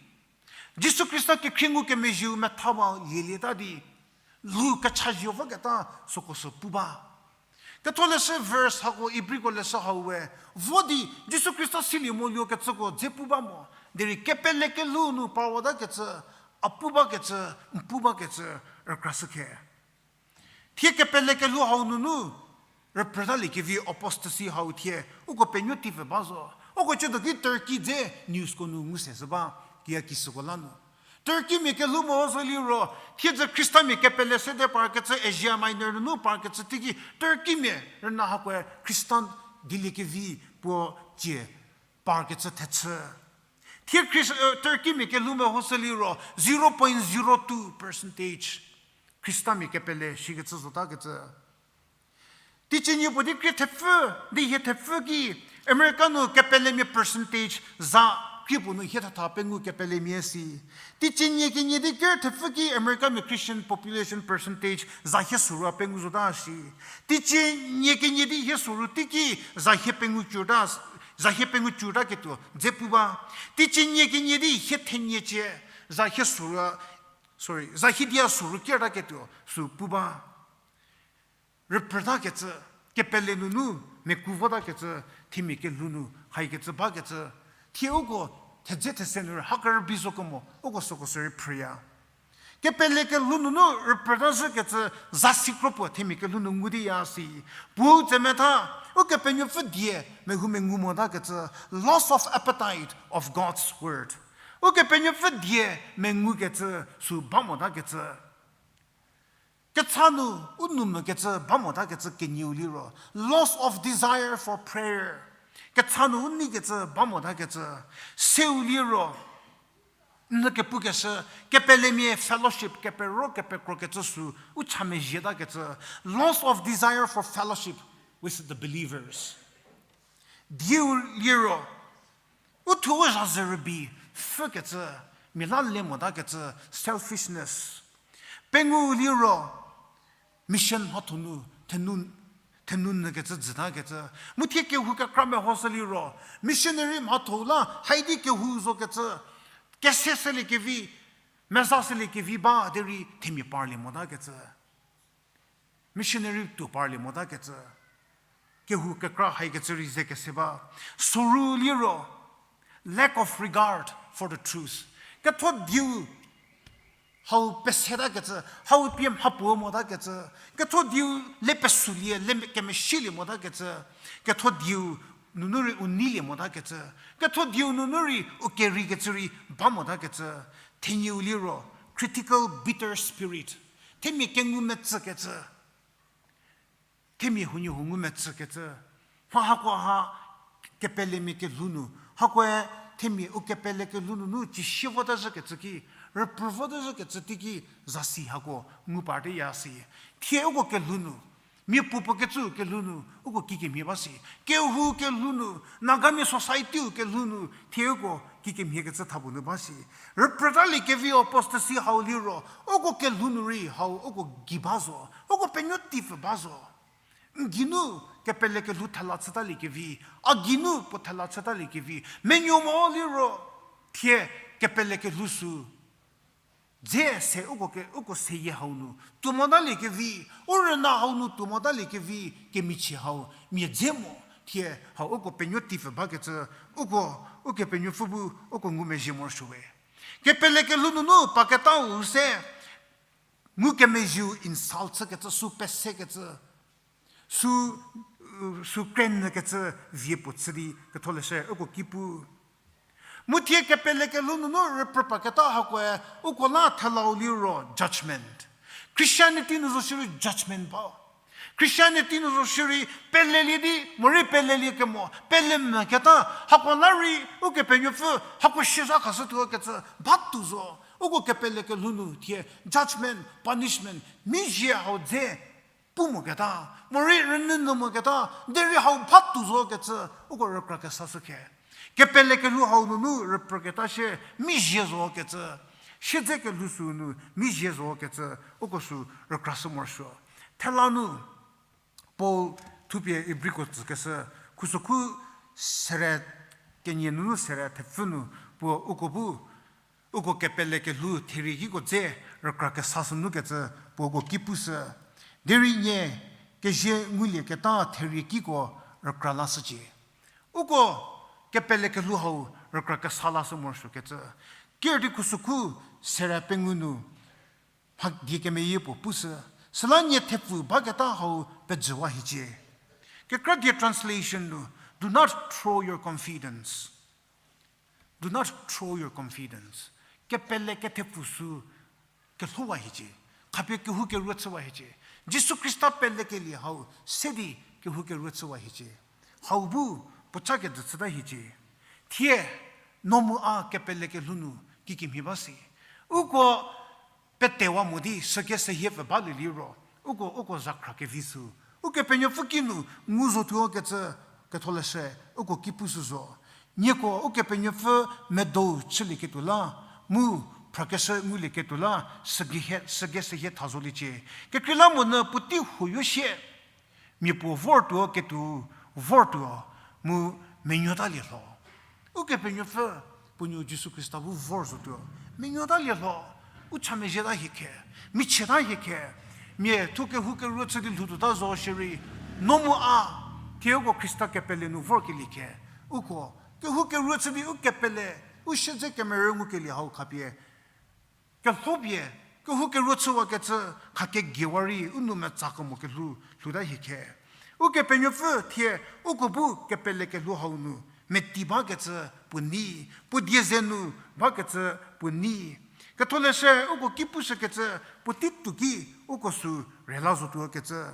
Jisu Khrista kekhrie ngukemezhieu metha ba lielieta di, lhou kechazhie voketa süko sü pu ba. Ketholeshü verse hako Ibriko leshü hau we, vo di Jisu Khrista silie moluokecüko dze pu ba mo, derei kepele kelhou nu parwatakecü, a pu bakecü, n pu bakecü, rükrashü khe. Thie kepele kelhou hau nunu, rüprütaliekevi apostasy hau thie, uko penuo tipfü ba zo. Uko chüdo ki Turkey dze newsko nu ngu se shü ba, kiya kisüko la nu. Turkeymia kelhou meho zo liro, thiedzü Khristamia kepele sede parkecü Asia Minor nunu parkecü teiki, Turkeymia rüna hakoe Khristan dieliekevi puo cie parkecü thechü. Thie Turkeymia kelhou meho sü liro, zero point zero two percentage Khristamia kepele shikecü zotakecü. Teicie nie puo di krie thepfü, di hie thepfü ki, America nu kepelemia percentage za krie puo nu hie thetha pengou kepelemia si. Teicie nie kenie di ker thepfü ki Americamia Christian population percentage za hie sorou pengou zota shi. Teicie nie kenie di hie sorou teiki za hie pengou cüta, za hie pengou cütaketuo dze pu ba. Teicie nie kenie di hie thenie cie za hie sorou, sorry, za hie dia sorou kertaketuo sü pu ba. Rüprütakecü, kepele nunu, mia ku votakecü, themia kelhou nu haikecü bakecü, thie uko thedze these nu rei ha kerübei zo kemo, uko süko sü rei phrüya. Kepele kelhou nunu rüprüta zhükecü, zasi kro puo themia kelhou nu ngu di ya si. Puou tsemetha, Ukepenuopfü die, mehoumengu motakecü, loss of appetite of God's word. Ukepenuopfü die, mengukecü, sü ba motakecü. Kecha nu u nou mokecü ba motakecü kenieu liro, loss of desire for prayer. Kecha nu u neikecü ba motakecü, seu liro, n kepukeshü, kepelemia fellowship, kepero, kepekrokecü sü, u cha mezhietakecü, loss of desire for fellowship with the believers. Dieu liro, u thuo u zha ze rübei, pfhükecü, mia la le motakecü, selfishness. Pengou liro, mission mhatho nu, thenu, thenu nyükecü jütakecü. Mu thie kehou kekra mehoshü liro, missionary mhatho la, haidi kehou zokecü, kese seliekevi, meza seliekevi ba derei themia parlie motakecü. Missionary tuo parlie motakecü. Kehou kekra haikecü rei ze kese ba. Soru liro, lack of regard for the truth. Ketho dieu hau pesetakecü, hau pie mhapuo motakecü. Ketho dieu le pesulie, le kemeshilie motakecü. Ketho dieu nunu rei u neilie motakecü. Ketho dieu nunu rei u kerikecü rei ba motakecü. Thenieu liro, critical, bitter spirit. Themia kengumetsükecü. Themia huoniehuo ngumetsükecü. Mha hako ha kepelemia kelhou nu. Hakoe themia u kepele kelhou nunu cisie votazhükecü ki, rüprü votazhükecü teiki zasi hako ngu parte ya si. Thie uko kelhou nu, mia puopuo kecü kelhou nu, uko kikemhie ba si. Kehou kelhou nu, Nagamia society-u kelhou nu, thie uko kikemhiekecü thapuo nu ba si. Rüprütaliekevi apostasy hau liro, uko kelhou nu rei hau uko gei ba zo, uko penuo tipfü ba zo. N geinu kepele kelhou thela chütaliekevi, a geinu puo thela chütaliekevi, menuo mo liro, thie kepele kelhou sü dze se uko ke, uko seyie hau nu tuo motaliekevi, u rüna hau nu tuo motaliekevi, kemichie hau mia dze mo, thie hau uko penuo tipfü bakecü, uko, Ukepenuopfü bu uko ngumezhie morosuowe. Kepele kelhou nunu paketau se, ngukemezhieu insult chükecü, sü pesekecü, sü, sü krenükecü vie puo chü di ketholeshü uko ki pu. Mu thie kepele kelhou nunu rüprü paketa hakoe uko la thelau liro judgment. Christianity nu zo shierei judgment ba. Christianity nu zo shierei pelelie di, morei pelelie kemo, pele mvüketa, hako la rei Ukepenuopfü hako shiza khashütuo kecü batuo zo. Uko kepele kelhou nu thie judgment, punishment, mizhie hau dze pu moketa, morei rünyü nyü moketa, derei hau batuo zo kecü, uko rükra kesashü khe. Kepele kelhou hau nunu rüprüketa shie, mizie zo kecü. Siedze kelhou süu nu, mizie zo kecü, uko sü rükrashü morosuo. Thela nu, Paul thupie Ibriko tsükeshü, khusokhu sere kenie nunu sere thepfü nu, puo uko bu, uko kepele kelhou therie kiko dze rükra kesashü nu kecü, puo uko ki pushü. Derei nie, kezie ngulieketa therie kiko rükra lashücie. Uko kepele kelhou hau rükra kesa lashü morosuo kecü. Ker di khusokhu sere pengou nu, mha die kemeyie puo pushü, süla nie thepfü baketa hau pejüwa hiecie. Kekra die translation nu, do not throw your confidence. Do not throw your confidence. Kepele kethepfü sü kelhowa hiecie. Khapie kehoukeruo chüwa hiecie. Jisu Khrista pelekelie hau se di kehoukeruo chüwa hiecie. Hau bu puoca kejü chüta hiecie. Thie, no mu a kepele kelhou nu kikemhie ba si. Uko petewa mo di süke sehie pfü balie liro, uko, uko zakhra kevi sü, Ukepenuopfü kinu ngu zotuo kecü, Ketholeshü uko ki pushü zo. Nieko Ukepenuopfü medou chülieketuo la, mu phrakeshü ngulieketuo la, süge, süge sehie tha zoliecie. Kekreilamonyü puotei huoyo sie, mia puo vortuo ketuo, vortuo, mu menuotalie lho. Ukepenuopfü, puo nuo Jisu Khrista bu vor zotuo, menuotalie lho, u cha mezhieta hie khe, michieta hie khe, mia thuo kehoukeruo chü di lhoutuota zo shierei, no mu a, thie uko Khrista kepele nu vorkelie khe, uko, kehoukeruo chü di u kepele, u siedze kemerü ngukelie hau khapie, kelhopie, kehoukeruo chüwakecü, khakegiewa rei u nou metsa kemo kelhou, lhouta hie khe. Ukepenuopfü thie, uko bu kepele kelhou hau nu, meti bakecü puo nei, puo die ze nu bakecü puo nei. Ketholeshü uko ki pushükecü, puotei tuo ki uko sü rela zotuo kecü.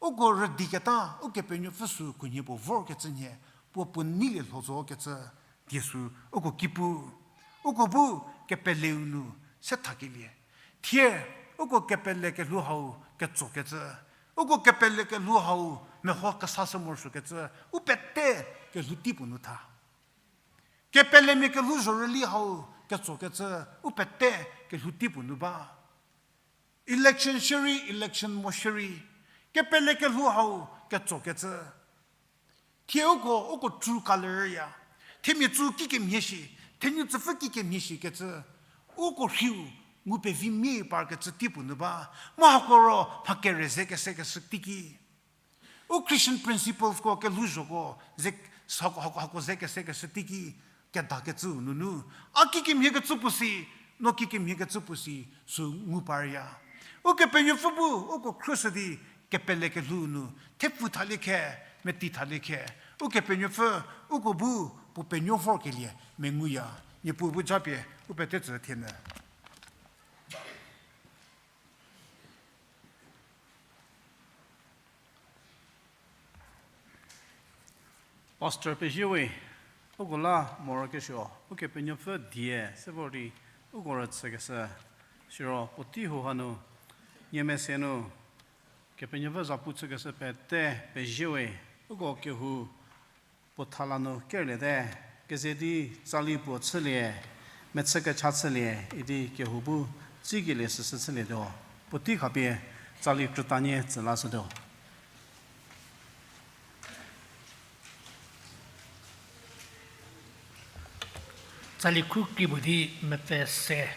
Uko rüdiketa, Ukepenuopfü sü khunhie puo vorkecü nhie, puo puo neilie lho zo kecü, die sü uko ki pu, uko bu kepeleu nu se thakelie. Thie, uko kepele kelhou hau ketsokecü, uko kepele kelhou hau meho kesashü morosuokecü, u pete kelhou tei puo nu tha. Kepelemia kelhou zhorüli hau ketsokecü, u pete kelhou tei puo nu ba. Election shierei, election mo shierei, kepele kelhou hau ketsokecü. Thie uko, uko true color ya. Themia tsü kikemhie shi, thenu tsüpfü kikemhie shikecü. Uko rhiu ngu pevi mia parkecü tei puo nu ba. Mu hako ro mha kere ze kesekeshü teiki, u Christian principlesko kelhouzhoko ze, hako, hako, hako ze kesekeshü teiki, kedakecüu nunu, a kikemhie kecü puo si, no kikemhie kecü puo si, sü ngu parya. Ukepenuopfü bu uko khruoshü di kepele kelhou nu thepfu thalie khe, meti thalie khe. Ukepenuopfü uko bu puo penuo vorkelie menguya. Niepuu bu japie u pete tsü thienyü. Pastor pezie we, uko la morokesuo, Ukepenuopfü die se vor di uko rüchükeshü, siro puotei hau hanu, nie mese nu, Kepenuopfü zapu chükeshü pete pezie we, uko kehou puo thala nu kerlie te, keze di tsali puo chülie, mechü kecha chülie, idi kehou bu tsikelie süsü chülietuo, puotei khapie tsali krütanie tsü lashütuo. Tsali khu kri puo di mepfü se.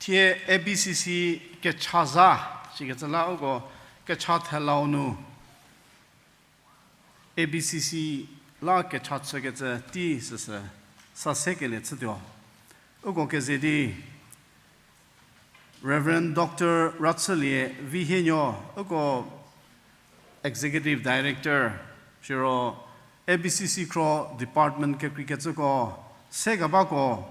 Thie A B C C kecha za, sikecü la uko kecha thelau nu, A B C C la kecha chükecü tei süsü sa sekelie chütuo. Uko keze di, Reverend Doctor Ratshülie Vihienuo, uko Executive Director, siro A B C C khro department kekreikecüko, sekebako,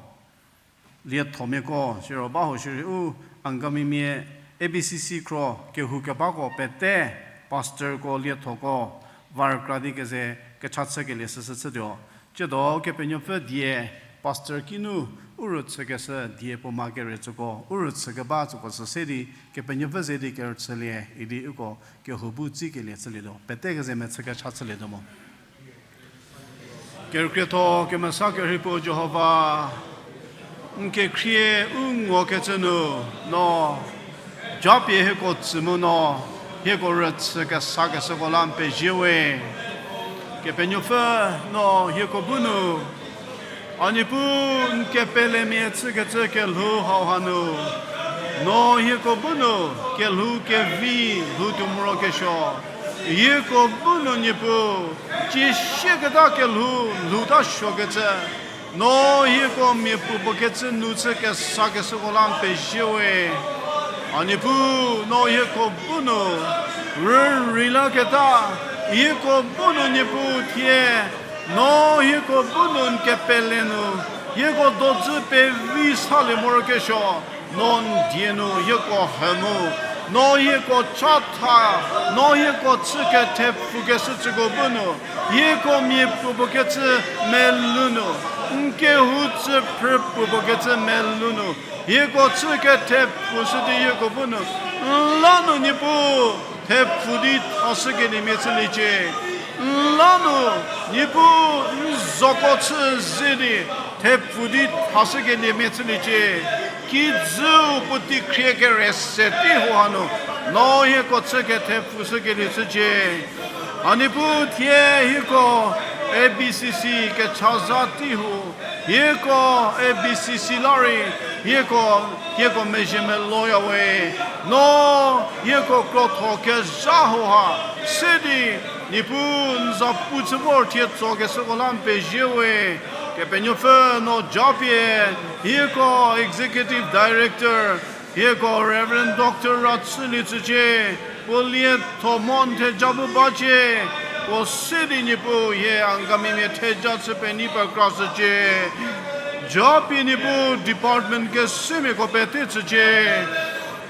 liethomiako, siro ba ho shierei u Angamimia A B C C khro kehoukebako pete, pastorko, liethoko, var kra di keze kecha chükelie süsü chütuo. Tsiedo Kepenuopfü die, pastor kinu u rüchükeshü die puo ma kere tsüko, u rüchükeba tsüko sü se di, Kepenuopfü ze di kerüchülie, idi uko kehou bu tsikelie chülietuo. Pete keze mechü kecha chülietuo mo. Kerükrietho kemesa kerhei puo Jihova, n kekhrie u ngokecü nu, no japie hieko tsü mu no, hieko rüchü kesakeshüko la n pezie we. Kepenuopfü, no hieko bu nu, a Niepuu, n kepelemia chükecü kelhou hauha nu, no hieko bu nu kelhou kevi lhoutuo morokesuo. Hieko bu nu Niepuu, cie sieketa kelhou lhouta suokecü, no hieko mia puopuo kecü nu chü kesakeshüko la n pezie we. A Niepuu, no hieko bu nu rürei laketa, hieko bu nu Niepuu thie, no hieko bu nu n kepele nu, hieko dodzü pevi salie morokesuo, no n die nu hieko he mu, no hieko chatha, no hieko chü kethepfukeshü tsüko bu nu, hieko mia puopuo kecü melou nu, n kehou tsüphrü puopuo kecü melou nu, hieko chü kethepfushü di hieko bu nu, n la nu Niepuu, thepfu di thashükeliemia chüliecie. N la nu, Niepuu, n zoko chü ze di, thepfu di thashükeliemia chüliecie. Kijüu puotei khrie kere se tei hauha nu, no hieko chü kethepfushükelie chücie. A Niepuu thie hieko A B C C kecha za tei hu, hieko A B C C la rei, hieko, hieko mezhie meloya we. No hieko krotho kezha hauha se di, Niepuu n zapu chü vor thie tsokeshüko la n pezie we. Kepenuopfü no japie, hieko Executive Director, hieko Reverend Doctor Ratshülie tsücie, puo lietho mu n theja bu bacie, puo se di Niepuu hie Angamimia theja chü penei pekrashücie. Japie Niepuu department kesemiako pete tsücie.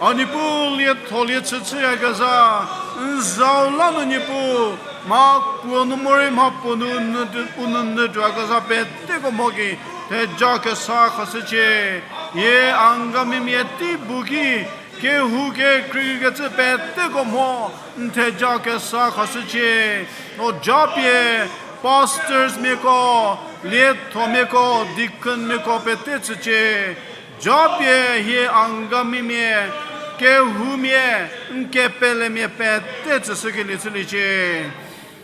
A Niepuu lietholie chü chüyakezha, n zau la nu Niepuu, mha puo nu morei mha puo nu u nu tuoyakezha peteko mho ki theja kesa khashücie. Hie Angamimia tei bu ki kehou kekreikecü peteko mho n theja kesa khashücie. No japie pastorsmiako, liethomiako, deaconmiako pete tsücie. Japie hie Angamimia, kehoumia, n kepelemia pete tsüshükelie chüliecie.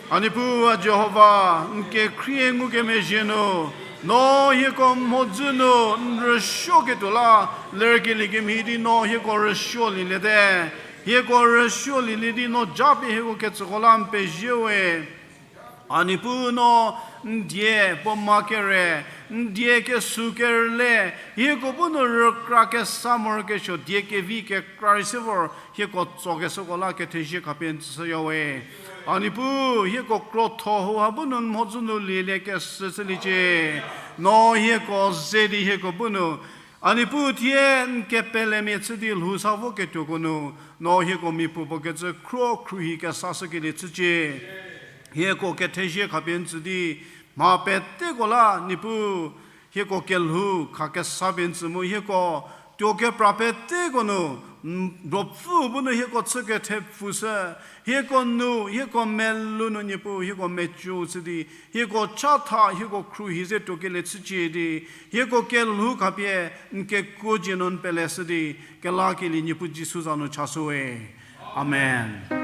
A Niepuu a Jihova, n kekhrie ngukemezhie nu, no hieko mhodzü nu n rüsuoketuo la lerkelie kemhie di no hieko rüsuolieliete. Hieko rüsuolielie di no japie hieko ketsüko la n pezie we. A Niepuu no n die puo ma kere, n die kesuo kerüle, hieko bu nu rükra kesa morokesuo die kevi kekra rei se vor hieko tsokeshüko la kethezie khapie n tsüshüya we. A Niepuu hieko krotho hauha bu nu n mhodzü nu lielie kesü chüliecie. No hieko ze di hieko bu nu, a Niepuu thie n kepelemia chü di lhou sa voketuoko nu, no hieko mia puopuo kecü khro khruohi kesashükelie chücie. Hieko kethezie khapie n tsü di, mha peteko la Niepuu, hieko kelhou kha kesa pie n tsü mu hieko tuo kepra peteko nu, n-, Ruopfü bu nu hieko chü kethepfushü, hieko nu, hieko melou nu Niepuu hieko mecü chü di, hieko chatha, hieko khruohi ze tuokelie chücie di, hieko kelhou khapie n kekuo dzie nu n peleshü di, kelakelie Niepuu Jisu za nu chashüwe. Amen.